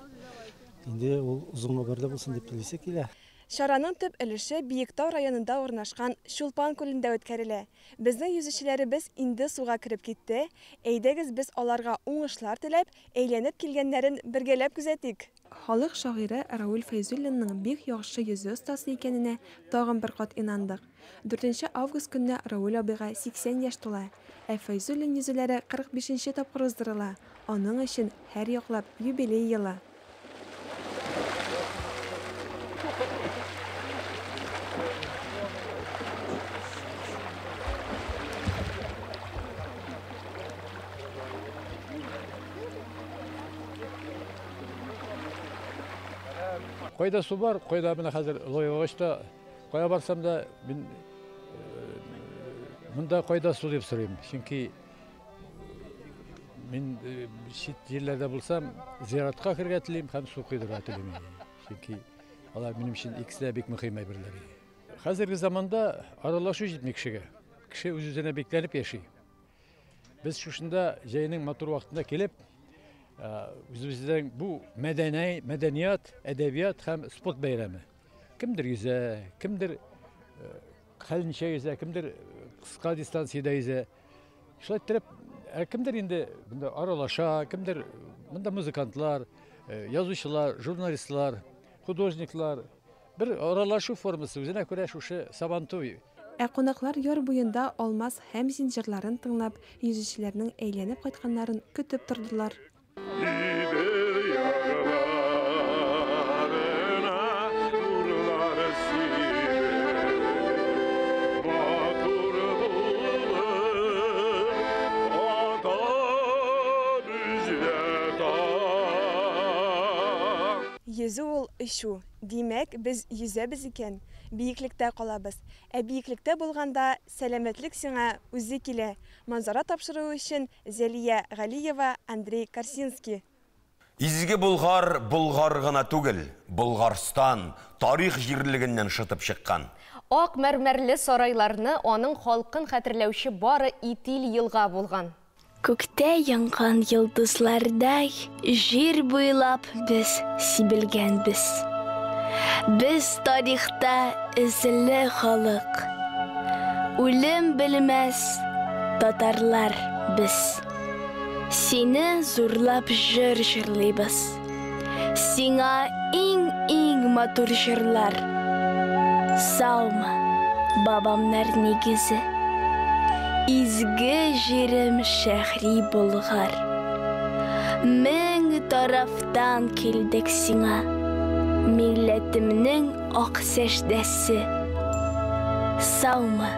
Инде ул озын гомерле булсын дип телисе килә. Чараның төп өлеше Биектау районында урнашкан Чулпан күлендә үткәрелә. Безнең йөзүчеләребез инде суга кереп китте. Әйдәгез, без аларга уңышлар теләп, әйләнеп килгәннәрен бергәләп күзәтик. Халык шагыйре Равил Фәйзуллинның бик яхшы йөзү остасы икәненә тагын бер кат инандык. Дүртенче август көнне Равил абыйга 80 яшь тула. Ә Фәйзуллин йөзүләре 45 нче тапкыр уздырыла. Аның өчен һәрьяклап юбилей елы. Кайда су бар, кайда менә хәзер Лоевагачта, кая барсам да мин монда кайда су дип сорыйм. Чөнки Мин э, чит җирләрдә булсам, зиратка керергә телим һәм су койдырырга телим. Чөнки алар минем өчен икесе дә бик мөһим әйберләр. Хәзерге заманда аралашу җитми кешегә. Кеше үз-үзенә бикләнеп яши. Без шушында җәйнең матур вакытында килеп, э, үзебезнең бу мәдәни, мәдәният, әдәбият һәм спорт бәйрәме. Кемдер йөзә, кемдер э, хәленчә йөзә, кемдер кыска дистанциядә йөзә. Шулай иттереп, ә кемдер инде монда аралаша, кемдер монда музыкантлар, э, язучылар, журналистлар, художниклар. Бер аралашу формасы үзенә күрә шушы Сабантуй. Ә кунаклар яр буенда Алмаз Хәмзин җырларын тыңлап, йөзүчеләрнең әйләнеп кайтканнарын көтеп тордылар. Йөзү ул очу. Димәк, без йөзәбез икән, биеклектә калабыз. Ә биеклектә булганда, сәламәтлек сиңа үзе килә. Манзара тапшыруы өчен Зәлия Галиева, Андрей Корсинский. Изге Болгар Болгар гына түгел, Болгарстан, тарих җирлегеннән шытып чыккан. Ак мәрмәрле сарайларны, аның халкын хәтерләүче бары Итил елга булган. Күктә янган йолдызлардай җир буйлап без сибелгәнбез. Без тарихта эзле халык. Үлем белмәс татарлар без. Сине зурлап җыр җырлыйбыз. Сиңа иң-иң матур җырлар. Саумы, бабамнар нигезе. Изге җирем Шәһри Болгар. Мең тарафтан килдек сиңа, Милләтемнең ак сәждәсе. Саумы,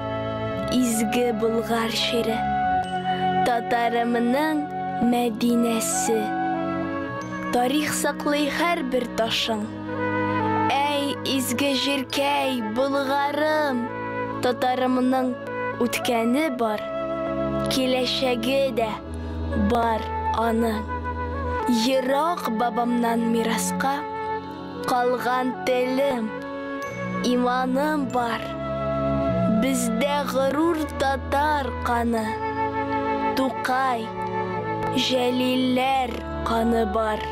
изге Болгар җире. Татарымның Мәдинәсе. Тарих саклый һәрбер ташың. Әй, изге җиркәй, Болгарым! Татарымның үткәне бар, киләчәге дә бар аның. Ерак бабамнан мираска калган телем, иманым бар. Бездә горур татар каны, Тукай, Җәлилләр каны бар.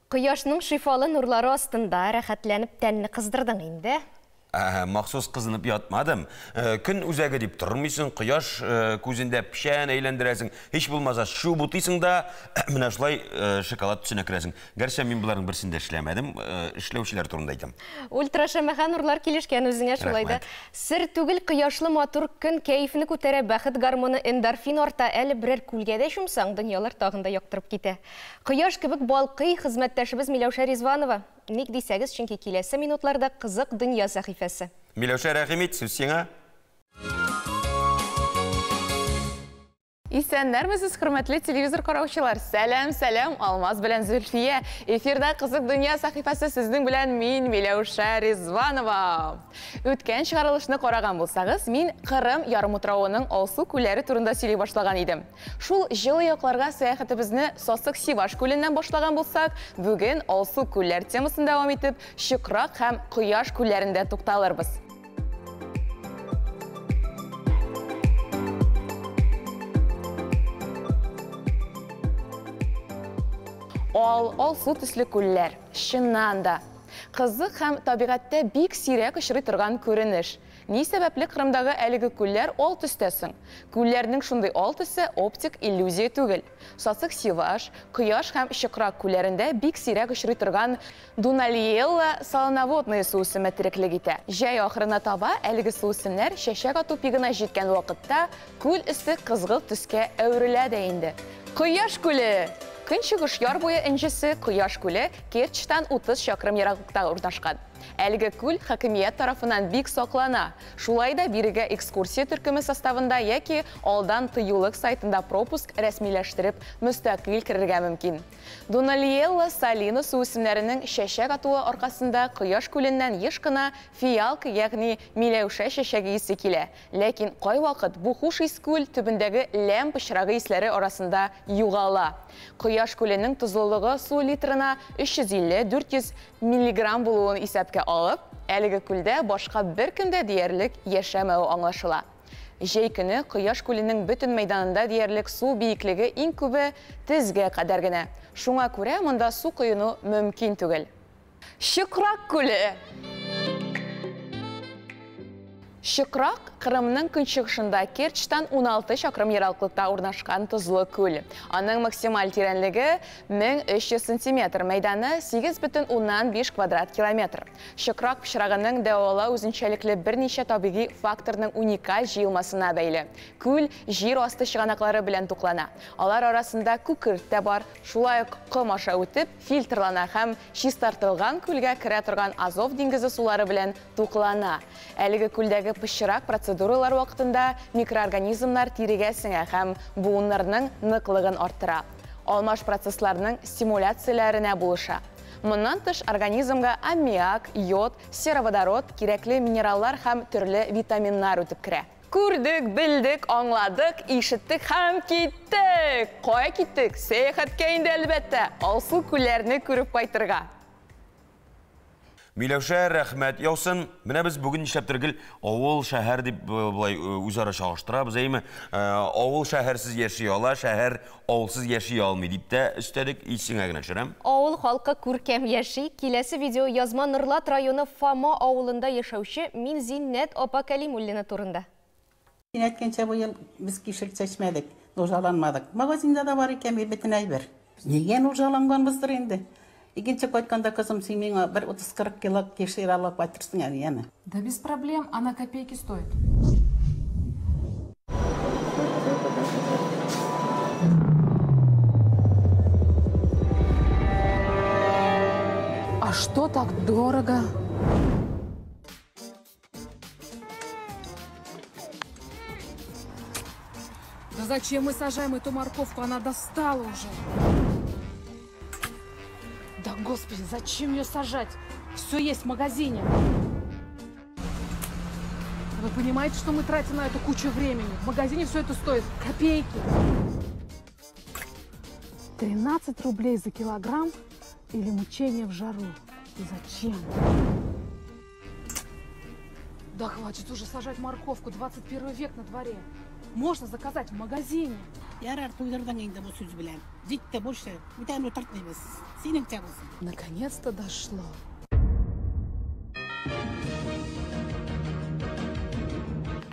Кояшның шифалы нурлары астында рәхәтләнеп тәнне кыздырдың инде. Ә, махсус кызынып ятмадым. Көн үзәге дип тормыйсың, кояш күзендә печән әйләндерәсең. Һич булмаса чү бутыйсың да, менә шулай шоколад төсенә керәсең. Гәрчә мин боларның берсен дә эшләмәдем, эшләүчеләр турында әйтәм. Ультрашәмәхә нурлар килешкән үзеңә шулай да. Рәхмәт. Сер түгел, кояшлы матур көн кәефне күтәрә, бәхет гормоны эндорфин арта. Әле берәр күлгә дә чумсаң, дөньялар тагын да яктырып китә. Кояш кебек балкый хезмәттәшебез Миләүшә Ризванова. Ник дисәгез, чөнки киләсе минутларда Кызык дөнья сәхифәсе. Миләүшә, рәхим ит, сүз сиңа. Исәннәрмесез, хөрмәтле телевизор караучылар. Сәлам, сәлам, Алмаз белән Зөлфия. Эфирда Кызык дөнья сәхифәсе, сезнең белән мин, Миләүшә Ризванова. Үткән чыгарылышны караган булсагыз, мин Кырым ярымутравының алсу күлләре турында сөйли башлаган идем. Шул җылы якларга сәяхәтебезне Сасык Сиваш күленнән башлаган булсак, бүген алсу күлләр темасын дәвам итеп, Чыкрак һәм Кояш күлләрендә тукталырбыз. Ал, алсу төсле күлләр, чыннан да, кызык һәм табигатьтә бик сирәк очрый торган күренеш. Ни сәбәпле Кырымдагы әлеге күлләр ал төстә соң? Күлләрнең шундый ал төсе оптик иллюзия түгел. Сасык Сиваш, Кояш һәм Чыкрак күлләрендә бик сирәк очрый торган Дунальелла солоноводные суүсеме тереклек итә. Җәй ахырына таба әлеге суүсемнәр чәчәк ату пигына җиткән вакытта күл өсте кызгылт төскә әверелә дә инде. Кояш күле! Көнчыгыш яр буе энҗесе Кояш күле Керчьтан 30 чакрым ераклыкта урнашкан. Әлеге күл хакимият тарафыннан бик саклана. Шулай да бирегә экскурсия төркеме составында яки алдан тыюлык сайтында пропуск рәсмиләштереп мөстәкыйль керергә мөмкин. Дунальелла салина суүсемнәренең чәчәк атуы аркасында Кояш күленнән еш кына фиалка, ягъни миләүшә чәчәге исе килә. Ләкин кайвакыт бу хуш ис күл төбендәге ләм пычрагы исләре арасында югала. Кояш күленең тозлылыгы су литрына 350-400 миллиграмм булуын исәпкә алып, әлеге күлдә башка беркем дә диярлек яшәмәве аңлашыла. Җәй көне Кояш күленең бөтен мәйданында диярлек су биеклеге иң күбе тезгә кадәр генә. Шуңа күрә монда су коену мөмкин түгел. Чыкрак күле! Чыкрак, Кырымның көнчыгышында Керчьтан 16 чакрым ераклыкта урнашкан тозлы күл. Аның максималь тирәнлеге 1300 сантиметр, мәйданы 8,5 квадрат километр. Чыкрак пычрагының дәвалау үзенчәлекле берничә табигый факторның уникаль җыелмасына бәйле. Күл җир асты чыганаклары белән туклана. Алар арасында күкерт тә бар, шулай ук ком аша үтеп, фильтрлана һәм чистартылган күлгә керә торган Азов диңгезе сулары белән туклана. Әлеге күлдәге пычрак процедуралар вакытында микроорганизмнар тирегә сеңә һәм буыннарның ныклыгын арттыра. Алмаш процессларның стимуляцияләренә булыша. Моннан тыш организмга аммиак, йод, сероводород, кирәкле минераллар һәм төрле витаминнар үтеп керә. Күрдек, белдек, аңладык, ишеттек һәм киттек! Кая киттек? Сәяхәткә инде, әлбәттә, алсу күлләрне күреп кайтырга. Миләүшә, рәхмәт яусын. Менә без бүген нишләптер гел авыл, шәһәр дип болай үзара чагыштырабыз, әйеме? Авыл шәһәрсез яши ала, шәһәр авылсыз яши алмый дип тә өстәдек, исеңә генә төшерәм. Авыл халкы күркәм яши. Киләсе видео язма Норлат районы Фома авылында яшәүче Минзиннәт апа Кәлимуллина турында. Син әйткәнчә, бу ел без кишер чәчмәдек, нужаланмадык. Магазинда да бар икән бит бөтен әйбер. Нигә нужаланганбыздыр инде? Икенче кайтканда, кызым, син миңа бер 30-40 кило кишер алып кайтырсың әле, яме? Да без проблем, она копейки стоит. А что так дорого? Зачем мы сажаем эту морковку? Она достала уже. Да господи, зачем ее сажать? Все есть в магазине. Вы понимаете, что мы тратим на эту кучу времени? В магазине все это стоит копейки. 13 рублей за килограмм или мучение в жару? Зачем? Да хватит уже сажать морковку, 21 век на дворе. Можно заказать в магазине. Ярар, туйдырдың инде бу сүз белән. Җитте больше, бүтән утыртмыйбыз. Синеңчә булсын. Наконец-то дошло.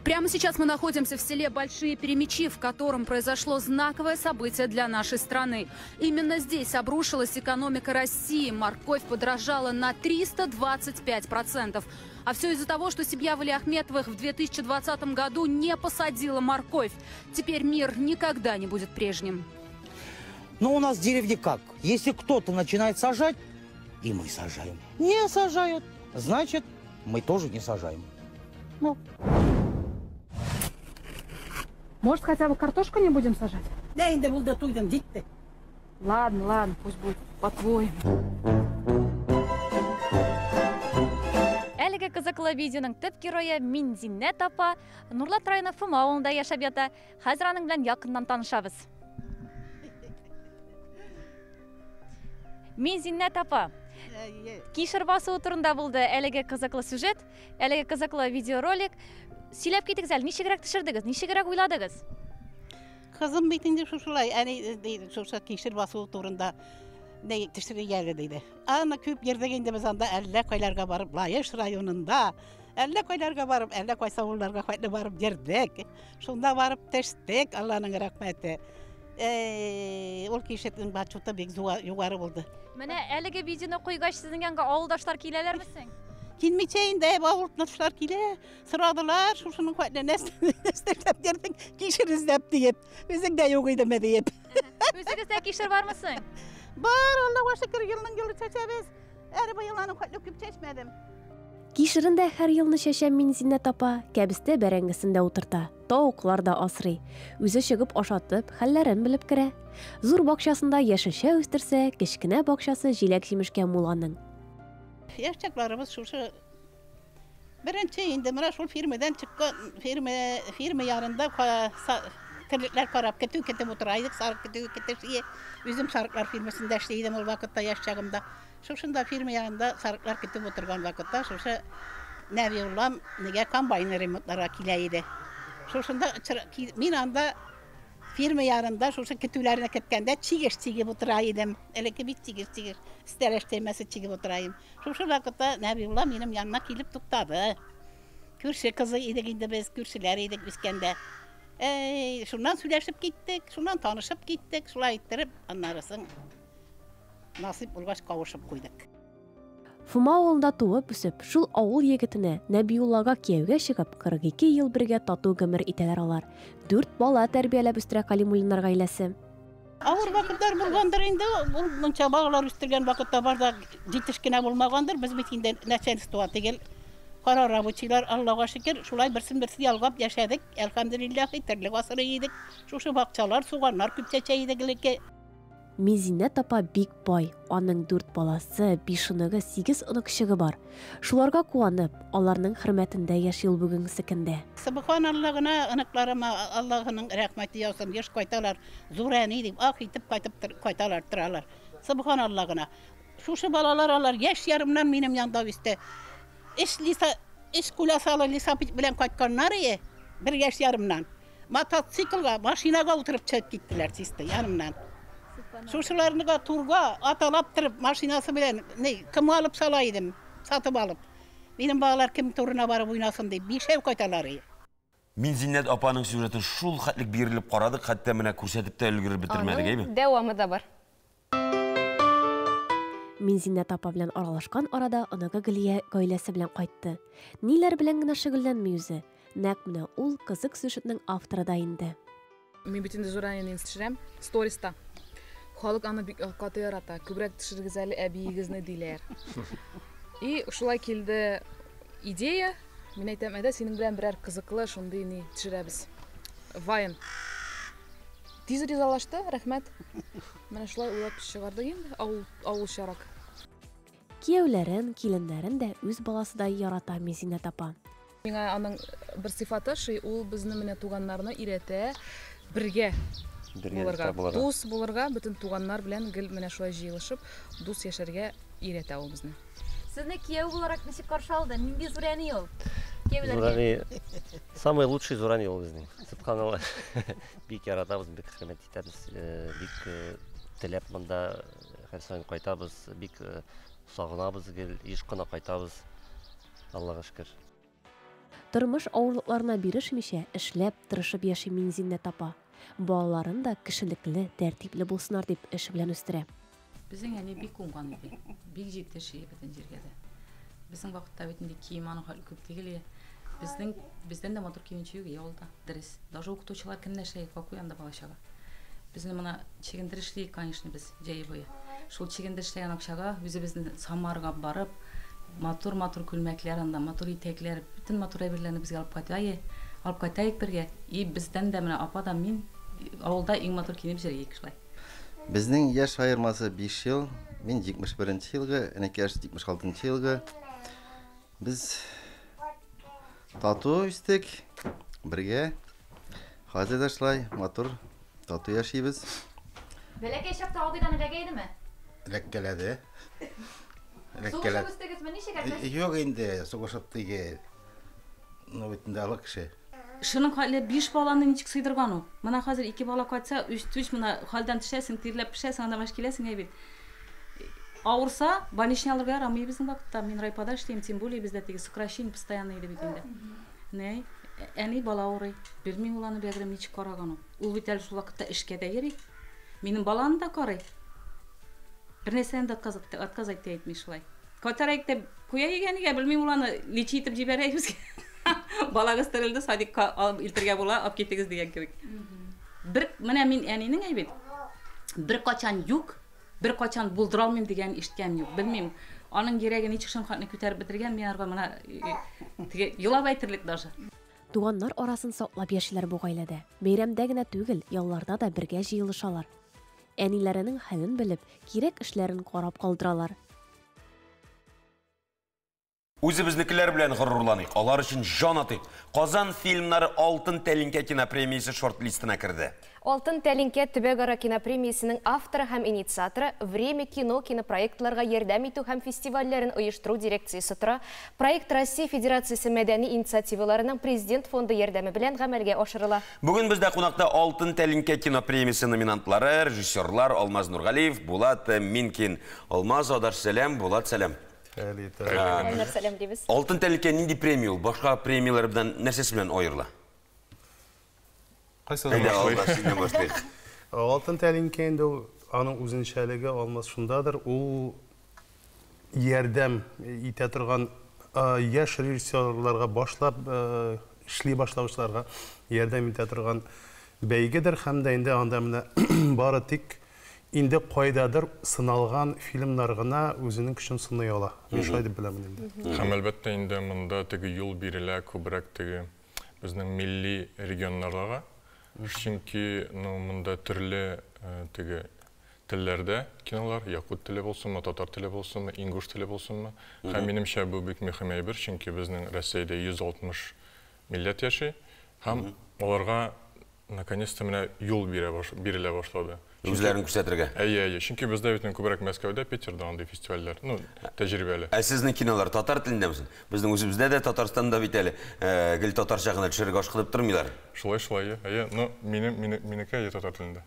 Прямо сейчас мы находимся в селе Большие Перемечи, в котором произошло знаковое событие для нашей страны. Именно здесь обрушилась экономика России. Морковь подорожала на 325%. А все из-за того, что семья Валиахметовых в 2020 году не посадила морковь. Теперь мир никогда не будет прежним. Но у нас в деревне как? Если кто-то начинает сажать, и мы сажаем. Не сажают, значит, мы тоже не сажаем. Ну. Может, хотя бы картошку не будем сажать? Да, инде булды, туйдым, җитте. Ладно, ладно, пусть будет по-твоему. Әлеге кызыклы видеоның төп герое Минзиннәт апа Нурлат районы Фома авылында яшәп ята. Хәзер аның белән якыннан танышабыз. Минзиннәт апа, кишер басуы турында булды әлеге кызыклы сюжет, әлеге кызыклы видеоролик. Сөйләп китегез әле, ничегрәк төшердегез, ничегрәк уйладыгыз? Кызым бит инде шушылай, әни ди, шушы кишер басуы турында ни төшерергә әле диде. Аны күп йөрдек инде без анда, әллә кайларга барып, Лаеш районында, әллә кайларга барып, әллә кайсы авылларга хәтле барып йөрдек. Шунда барып төштек, Алланың рәхмәте. Ул кишернең бачуты бик югары булды. Менә әлеге видеоны куйгач, сезнең янга авылдашлар киләләрме соң? Килмичә инде, авылдашлар килә, сорадылар, шушының хәтле нәрсә эшләп йөрдең, кишер эзләп диеп. Үзең дә юк идеме диеп. Үзегездә кишер бармы соң? Бар, Аллага шөкер, елның елы чәчәбез. Әле быел аның хәтле күп чәчмәдем. Кишерен дә һәр елны чәчә Минзиннәт апа, кәбестә бәрәңгесен дә утырта, тавыклар да асрый. Үзе чыгып ашатып, хәлләрен белеп керә. Зур бакчасында яшелчә үстерсә, кечкенә бакчасы җиләк-җимешкә мул аның. Яшь чакларыбыз шушы беренче инде менә шул фирмадан чыккан, фирма янында терлекләр карап көтү көтеп утыра идек, сарык көтү көтеп. Үзем сарыклар фирмасында эшли идем ул вакытта, яшь чагымда. Шушында фирма янында сарыклар көтеп утырган вакытта шушы Нәбиуллам нигә комбайн ремонтларга килә иде. Шушында мин анда фирма янында шушы көтүләрне көткәндә чигеш чигеп утыра идем. Элекке бит чигеш чигеш, өстәл эштәмәсе чигеп утыра идем. Шушы вакытта Нәбиулла минем янына килеп туктады. Күрше кызы идек инде без, күршеләр идек үскәндә. Шуннан сөйләшеп киттек, шуннан танышып киттек, шулай иттереп, аннарысын насыйп булгач кавышып куйдык. Фома авылында туып үсеп, шул авыл егетенә Нәбиуллага кияүгә чыгып, 42 ел бергә тату гомер итәләр алар. 4 бала тәрбияләп үстерә Калимуллиннар гаиләсе. Авыр вакытлар булгандыр инде, ул монча балалар үстергән вакытта бар да җитеш кенә булмагандыр. Без бит инде начальство түгел, кара рабочийлар, Аллага шөкер, шулай берсен-берсе ялгап яшәдек. Әлхәмдүлилләһ, терлек асрый идек. Шушы бакчалар, суганнар күп чәчә идек элекке. Минзиннәт апа бик бай. Аның 4 баласы, 5 оныгы, 8 оныкчыгы бар. Шуларга куанып, аларның хөрмәтендә яши ул бүгенге көндә. Субханалла гына оныкларыма Аллаһының рәхмәте яусын, еш кайталар. Зур әни дип, ах итеп кайтып кайталар, торалар. Субханалла гына. Шушы балалар алар яшь ярымнан минем янда үсте. Эш лиса, эш куласалы лисапет белән кайтканнар ие, бер яшь ярымнан. Мотоциклга, машинага утырып чыгып киттеләр чисто янымнан. Шушыларныга турга аталап торып машинасы белән ни кем алып сала идем, сатып алып. Минем балалар кем турына барып уйнасын дип бишәү кайталар иде. Минзиннәт апаның сюжетын шул хәтлек бирелеп карадык, хәтта менә күрсәтеп тә өлгереп бетермәдек, әйме? Дәвамы да бар. Минзиннәт апа белән аралашкан арада оныгы Гөлия гаиләсе белән кайтты. Ниләр белән генә шөгыльләнми үзе. Нәкъ менә ул кызык сюжетның авторы да инде. Мин бит инде зур әнине төшерәм, сториста. Халык аны бик каты ярата. Күбрәк төшергез әле әбиегезне диләр. И шулай килде идея. Мин әйтәм, әйдә синең белән берәр кызыклы шундый ни төшерәбез. Вайн. Тиз ризалашты, рәхмәт. Менә шулай уйлап чыгардык инде, авыл, авылчарак. Кияүләрен, киленнәрен дә үз баласыдай ярата Мизинәт апа. Миңа аның бер сыйфаты ошый, ул безне менә туганнарны өйрәтә бергә булырга, дус булырга, бөтен туганнар белән гел менә шулай җыелышып, дус яшәргә өйрәтә ул безне. Сезне кияү буларак ничек каршы алды? Нинди зур әни ул? Зур әни, самый лучший зур әни ул безнең. Сөбханалла. Бик яратабыз, бик хөрмәт итәбез, бик теләп монда һәр саен кайтабыз, бик сагынабыз гел, еш кына кайтабыз. Аллага шөкер. Тормыш авырлыкларына бирешмичә, эшләп, тырышып яши Минзиннәт апа. Балаларын да кешелекле, тәртипле булсыннар дип эш белән үстерә. Безнең әни бик уңган иде. Бик җитеш иде бөтен җиргә дә. Безнең вакытта бит инде кием аның хәтле күп түгел иде. Безнең бездән дә матур киенүче юк иде авылда. Дөрес. Даже укытучылар кемнәр эшләй, какой анда бала-чага. Безне моны чегендер эшли, конечно, без җәе буе. Шул чегендер эшләгән акчага үзебезне Самарга барып, матур-матур күлмәкләр анда, матур итәкләр, бөтен матур әйберләрне безгә алып кайта, алып кайтаек бергә. И бездән дә менә апа да мин авылда иң матур киенеп йөри шулай. Безнең яшь аермасы 5 ел. Мин 71 нче елгы, энекәш 76 нчы елгы. Без тату үстек, бергә. Хәзер дә шулай матур, тату яшибез. Бәләкәй чакта абыйдан эләгә идеме? Эләккәләде. Сугышып үстегезме, ничек әле? Юк инде, сугышып түгел. Ну бит инде олы кеше. Шуның хәтле биш баланы ничек сыйдырган ул? Менә хәзер ике бала кайтса, өч түш, менә хәлдән төшәсең, тирләп пешәсең, анда мәш киләсең әй бит. Авырса, больничный алырга ярамый безнең вакытта. Мин райпода эшлим, тем более бездә теге сокращение постоянно иде бит инде. Нәй, әни бала авырый. Белмим ул аны бәгърем ничек караган ул. Ул бит әле шул вакытта эшкә дә йөри. Минем баланы да карый. Бер нәрсәдән дә отказ, отказ әйтте әйтми шулай. Кайтарайык дип куя икән, белмим ул аны лечи итеп җибәрә безгә. Балагыз терелде, садикка алып илтергә була, алып китегез дигән кебек. Бер менә мин әнинең әйбит. Бер качан юк, бер качан булдыра алмыйм дигән ишеткән юк. Белмим. Аның йөрәге ничек шуны хатны күтәреп бетергән, мин арга менә теге елап әйтерлек даже. Туганнар арасын саклап яшиләр бу гаиләдә. Бәйрәмдә генә түгел, ялларда да бергә җыелышалар. Әниләренең хәлен белеп, кирәк эшләрен карап калдыралар. Үзебезнекеләр белән горурланыйк, алар өчен җан атыйк. Казан фильмнары Алтын тәлинкә кинопремиясе шорт-листына керде. Алтын тәлинкә төбәкара кинопремиясенең авторы һәм инициаторы Время кино кинопроектларга ярдәм итү һәм фестивальләрен оештыру дирекциясе тора. Проект Россия Федерациясе мәдәни инициативаларының Президент фонды ярдәме белән гамәлгә ашырыла. Бүген бездә кунакта Алтын тәлинкә кинопремиясе номинантлары, режиссерлар Алмаз Нургалиев, Булат Минкин. Алмаз, адаш сәлам, Булат сәлам. Сәлам дибез. Алтын тәлинкә нинди премия ул? Башка премияләр белән нәрсәсе белән аерыла? Кайсы башлыйк? Алтын тәлинкә инде ул аның үзенчәлеге Алмаз шундадыр, ул ярдәм итә торган яшь режиссерларга башлап эшли башлаучыларга ярдәм итә торган бәйгедер һәм дә инде анда менә бары тик инде кайдадыр сыналган фильмнар гына үзенең көчен сыный ала. Мин шулай дип беләмен инде. Һәм әлбәттә инде монда теге юл бирелә күбрәк теге безнең милли регионнарга. Чөнки ну монда төрле теге телләрдә кинолар, якут теле булсынмы, татар теле булсынмы, ингуш теле булсынмы. Һәм минемчә бу бик мөһим әйбер, чөнки безнең Россиядә 160 милләт яши һәм аларга наконец-то менә юл бирелә башлады. Үзләрен күрсәтергә. Әйе, әйе. Чөнки бездә бит күбрәк Мәскәүдә, Питерда андый фестивальләр, ну, тәҗрибәле. Ә сезнең кинолар татар телендәме соң? Безнең үзебездә дә Татарстанда бит әле гел татарча гына төшерергә ашкынып тормыйлар. Шулай, шулай, әйе. Но минем минеке әйе татар телендә.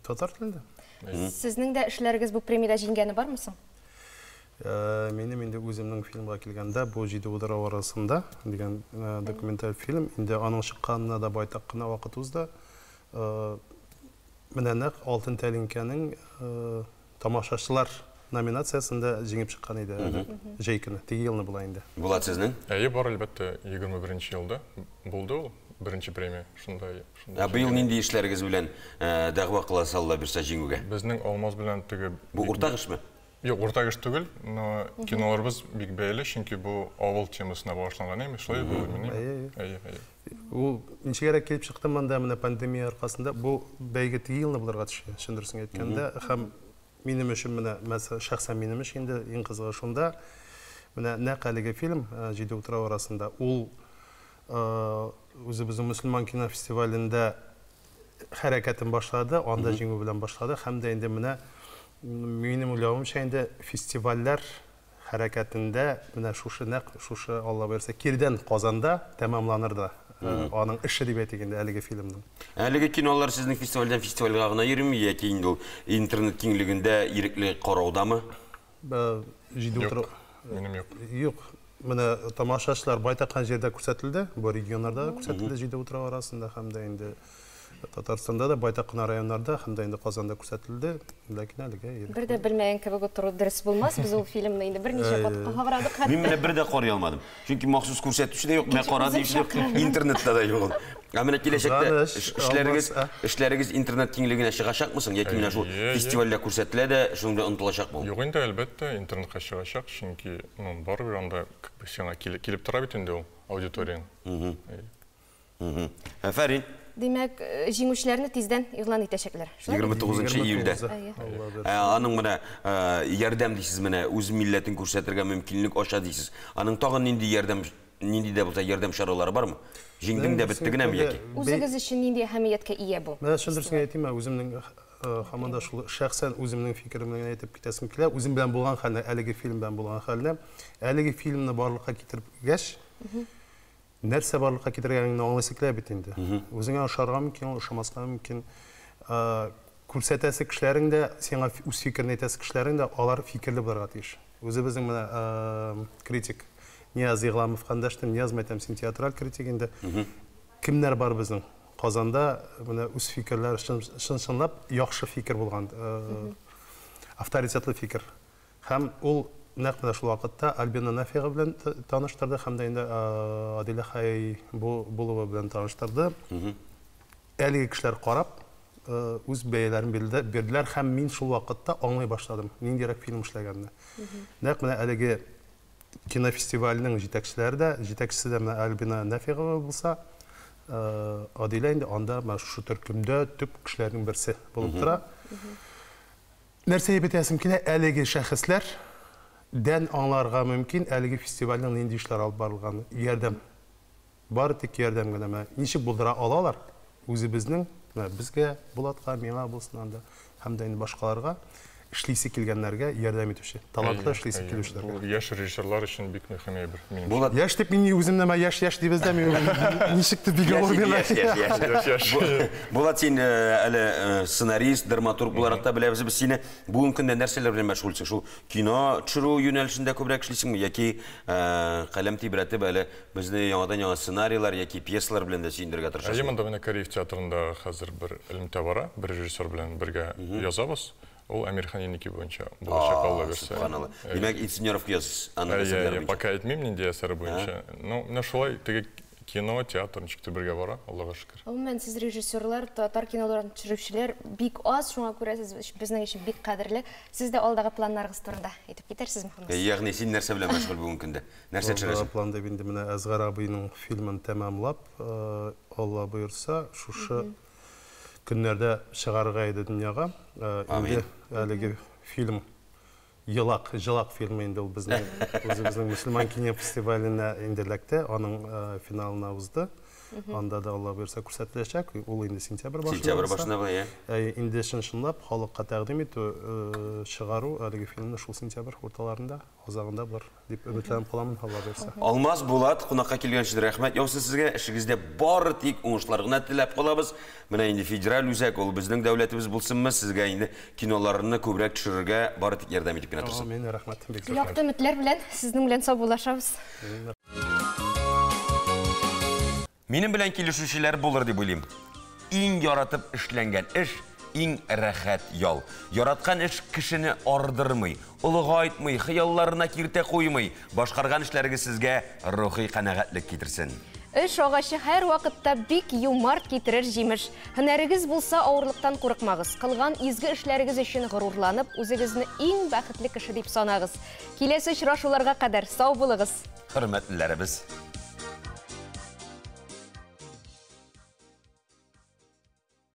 Татар телендә. Сезнең дә эшләрегез бу премиядә җиңгәне бармы соң? Минем инде үземнең фильмга килгәндә, бу Җиде утрау арасында дигән документаль фильм, инде аның чыкканына да байтак кына вакыт узды. Менә нәкъ Алтын тәлинкәнең тамашачылар номинациясендә җиңеп чыккан иде җәй көне, теге елны була инде. Булат сезнең? Әйе, бар әлбәттә, 21 елда булды ул беренче премия, шунда. Ә быел нинди эшләрегез белән дәгъва кыласыз Алла бирсә җиңүгә? Безнең Алмаз белән теге Бу уртак эшме? Юк, уртак эш түгел, но киноларыбыз бик бәйле, чөнки бу авыл темасына багышланган, әйме, шулай булды мени? Әйе, әйе. Әйе. Ул ничегәрәк килеп чыкты монда менә пандемия аркасында бу бәйге теге елны булырга төшә, чын дөресен әйткәндә, һәм минем өчен менә, мәсәлән, шәхсән минем өчен инде иң кызыгы шунда, менә нәкъ әлеге фильм Җиде утрау арасында ул үзебезнең мөселман кинофестивалендә хәрәкәтен башлады, анда җиңү белән башлады һәм дә инде менә минем уйлавымча инде фестивальләр хәрәкәтендә менә шушы нәкъ шушы Алла боерса кирдән Казанда тәмамланыр да аның эше дип әйтик инде әлеге фильмның. Әлеге кинолар сезнең фестивальдән фестивальгә гына йөрими яки инде ул интернет киңлегендә ирекле караудамы? Җиде утрау. Минем юк. Юк. Менә тамашачылар байтаккан җирдә күрсәтелде, бу регионнарда да күрсәтелде җиде утрау арасында һәм дә инде Татарстанда да байтак кына районнарда һәм дә инде Казанда күрсәтелде, ләкин әлегә ирекле. Бер дә белмәгән кебек утыру дөрес булмас. Без ул фильмны инде берничә кат карадык хәтта. Мин менә бер дә карый алмадым. Чөнки махсус күрсәтүче дә юк, менә кара диюче дә юк, интернетта да юк ул. Ә менә киләчәктә эшләрегез, эшләрегез интернет киңлегенә чыгачакмы соң яки менә шул фестивальдә күрсәтелә дә, шуның белән онытылачакмы ул? Юк инде, әлбәттә, интернетка чыгачак, чөнки, ну, барыбер анда как бы сиңа килеп тора бит инде ул аудиторияң. Афәрин. Димәк, җиңүчеләрне тиздән игълан итәчәкләр. Шулай бит? 29 июльдә. Аның менә ярдәм дисез менә, үз милләтен күрсәтергә мөмкинлек ача дисез. Аның тагын нинди ярдәм, нинди дә булса ярдәм чаралары бармы? Җиңдең дә бетте генәме яки? Үзегез өчен нинди әһәмияткә ия бу? Менә чын дөресен әйтим, үземнең һаман да шул шәхсән үземнең фикеремне генә әйтеп китәсем килә. Үзем белән булган хәлне, әлеге фильм белән булган хәлне, әлеге фильмны барлыкка китергәч, нәрсә барлыкка китергәнеңне аңлыйсы килә бит инде. Үзеңә ошарга мөмкин, ул ошамаска мөмкин. Күрсәтәсе кешеләрең дә, сиңа үз фикерен әйтәсе кешеләрең дә, алар фикерле булырга тиеш. Үзебезнең менә критик Нияз Игъламовка эндәштем. Нияз, мәйтәм, син театраль критик инде. Кемнәр бар безнең Казанда менә үз фикерләре чын-чынлап яхшы фикер булган, авторитетлы фикер. Һәм ул нәкъ менә шул вакытта Альбина Нафига белән таныштырды һәм дә инде Адилә Хәйбулова белән таныштырды. Әлеге кешеләр карап, үз бәяләрен бирделәр һәм мин шул вакытта аңлый башладым, ниндирәк фильм эшләгәнне. Нәкъ менә әлеге кинофестивальнең җитәкчеләре дә, җитәкчесе дә менә Альбина Нафигова булса, Адилә инде анда менә шушы төркемдә төп кешеләрнең берсе булып тора. Нәрсә әйтеп әйтәсем килә, әлеге шәхесләр дән аңларга мөмкин, әлеге фестивальнең нинди эшләр алып барылганын. Ярдәм. Бары тик ярдәм генә. Менә ничек булдыра алалар үзебезнең, менә безгә, Булатка, миңа булсын анда, һәм дә инде башкаларга эшлисе килгәннәргә ярдәм итүче, талантлы эшлисе килүчеләргә. Бу яшь режиссерлар өчен бик мөһим әйбер, минемчә. Булат. Яшь дип мин үземне мә яшь яшь дибез дә, мин ничек дип бик авыр миңа. Яшь, яшь, яшь, яшь. Булат, син әле сценарист, драматург буларак та беләбез без сине. Бүгенге көндә нәрсәләр белән мәшгульсең? Шул кино төшерү юнәлешендә күбрәк эшлисеңме яки каләм тибрәтеп әле безне яңадан-яңа сценарийлар яки пьесалар белән дә сөендерергә тырышасыңмы? Әйе, монда менә Кариев театрында хәзер бер элемтә бара, бер режиссер белән бергә язабыз. Ул Әмирхан Еники буенча булачак, Алла бирсә. Субханалла. Димәк, инсценировка яз, аның әсәрләре буенча. Пока әйтмим нинди әсәре буенча. Ну, менә шулай теге кино, театр ничектер бергә бара, Аллага шөкер. Гомумән, сез режиссерлар, татар киноларын төшерүчеләр бик аз, шуңа күрә сез безнең өчен бик кадерле. Сез дә алдагы планнарыгыз турында әйтеп китәрсезме, Хамис? Ягъни син нәрсә белән мәшгуль бүгенге көндә? Нәрсә төшерәсең? Алдагы план дип инде менә Әзгар абыйның фильмын тәмамлап, Алла боерса, шушы көннәрдә чыгарырга иде дөньяга. Инде әлеге фильм Елак, Җылак фильмы инде ул безнең үзебезнең мөселман кино фестиваленә инде эләкте, аның финалына узды. Анда да Алла боерса күрсәтеләчәк. Ул инде сентябрь башында. Сентябрь башында була, иә. Инде чын-чынлап халыкка тәкъдим итү, чыгару әлеге фильмны шул сентябрь урталарында, азагында булыр дип өметләнеп каламын, Алла боерса. Алмаз, Булат, кунакка килгән өчен рәхмәт яусын сезгә. Эшегездә бары тик уңышлар гына теләп калабыз. Менә инде федераль үзәк, ул безнең дәүләтебез булсынмы, сезгә инде киноларны күбрәк төшерергә бары тик ярдәм итеп кенә торсын. Амин, рәхмәт, бик зур. Якты өметләр белән сезнең белән саубуллашабыз. Минем белән килешүчеләр булыр дип уйлыйм. Иң яратып эшләнгән эш, иң рәхәт ял. Яраткан эш кешене ардырмый, олыгайтмый, хыялларына киртә куймый. Башкарган эшләрегез сезгә рухи канәгатьлек китерсен. Эш агачы һәрвакытта бик юмарт китерер җимеш. Һөнәрегез булса, авырлыктан курыкмагыз. Кылган изге эшләрегез өчен горурланып, үзегезне иң бәхетле кеше дип санагыз. Киләсе очрашуларга кадәр сау булыгыз! Хөрмәтлеләребез!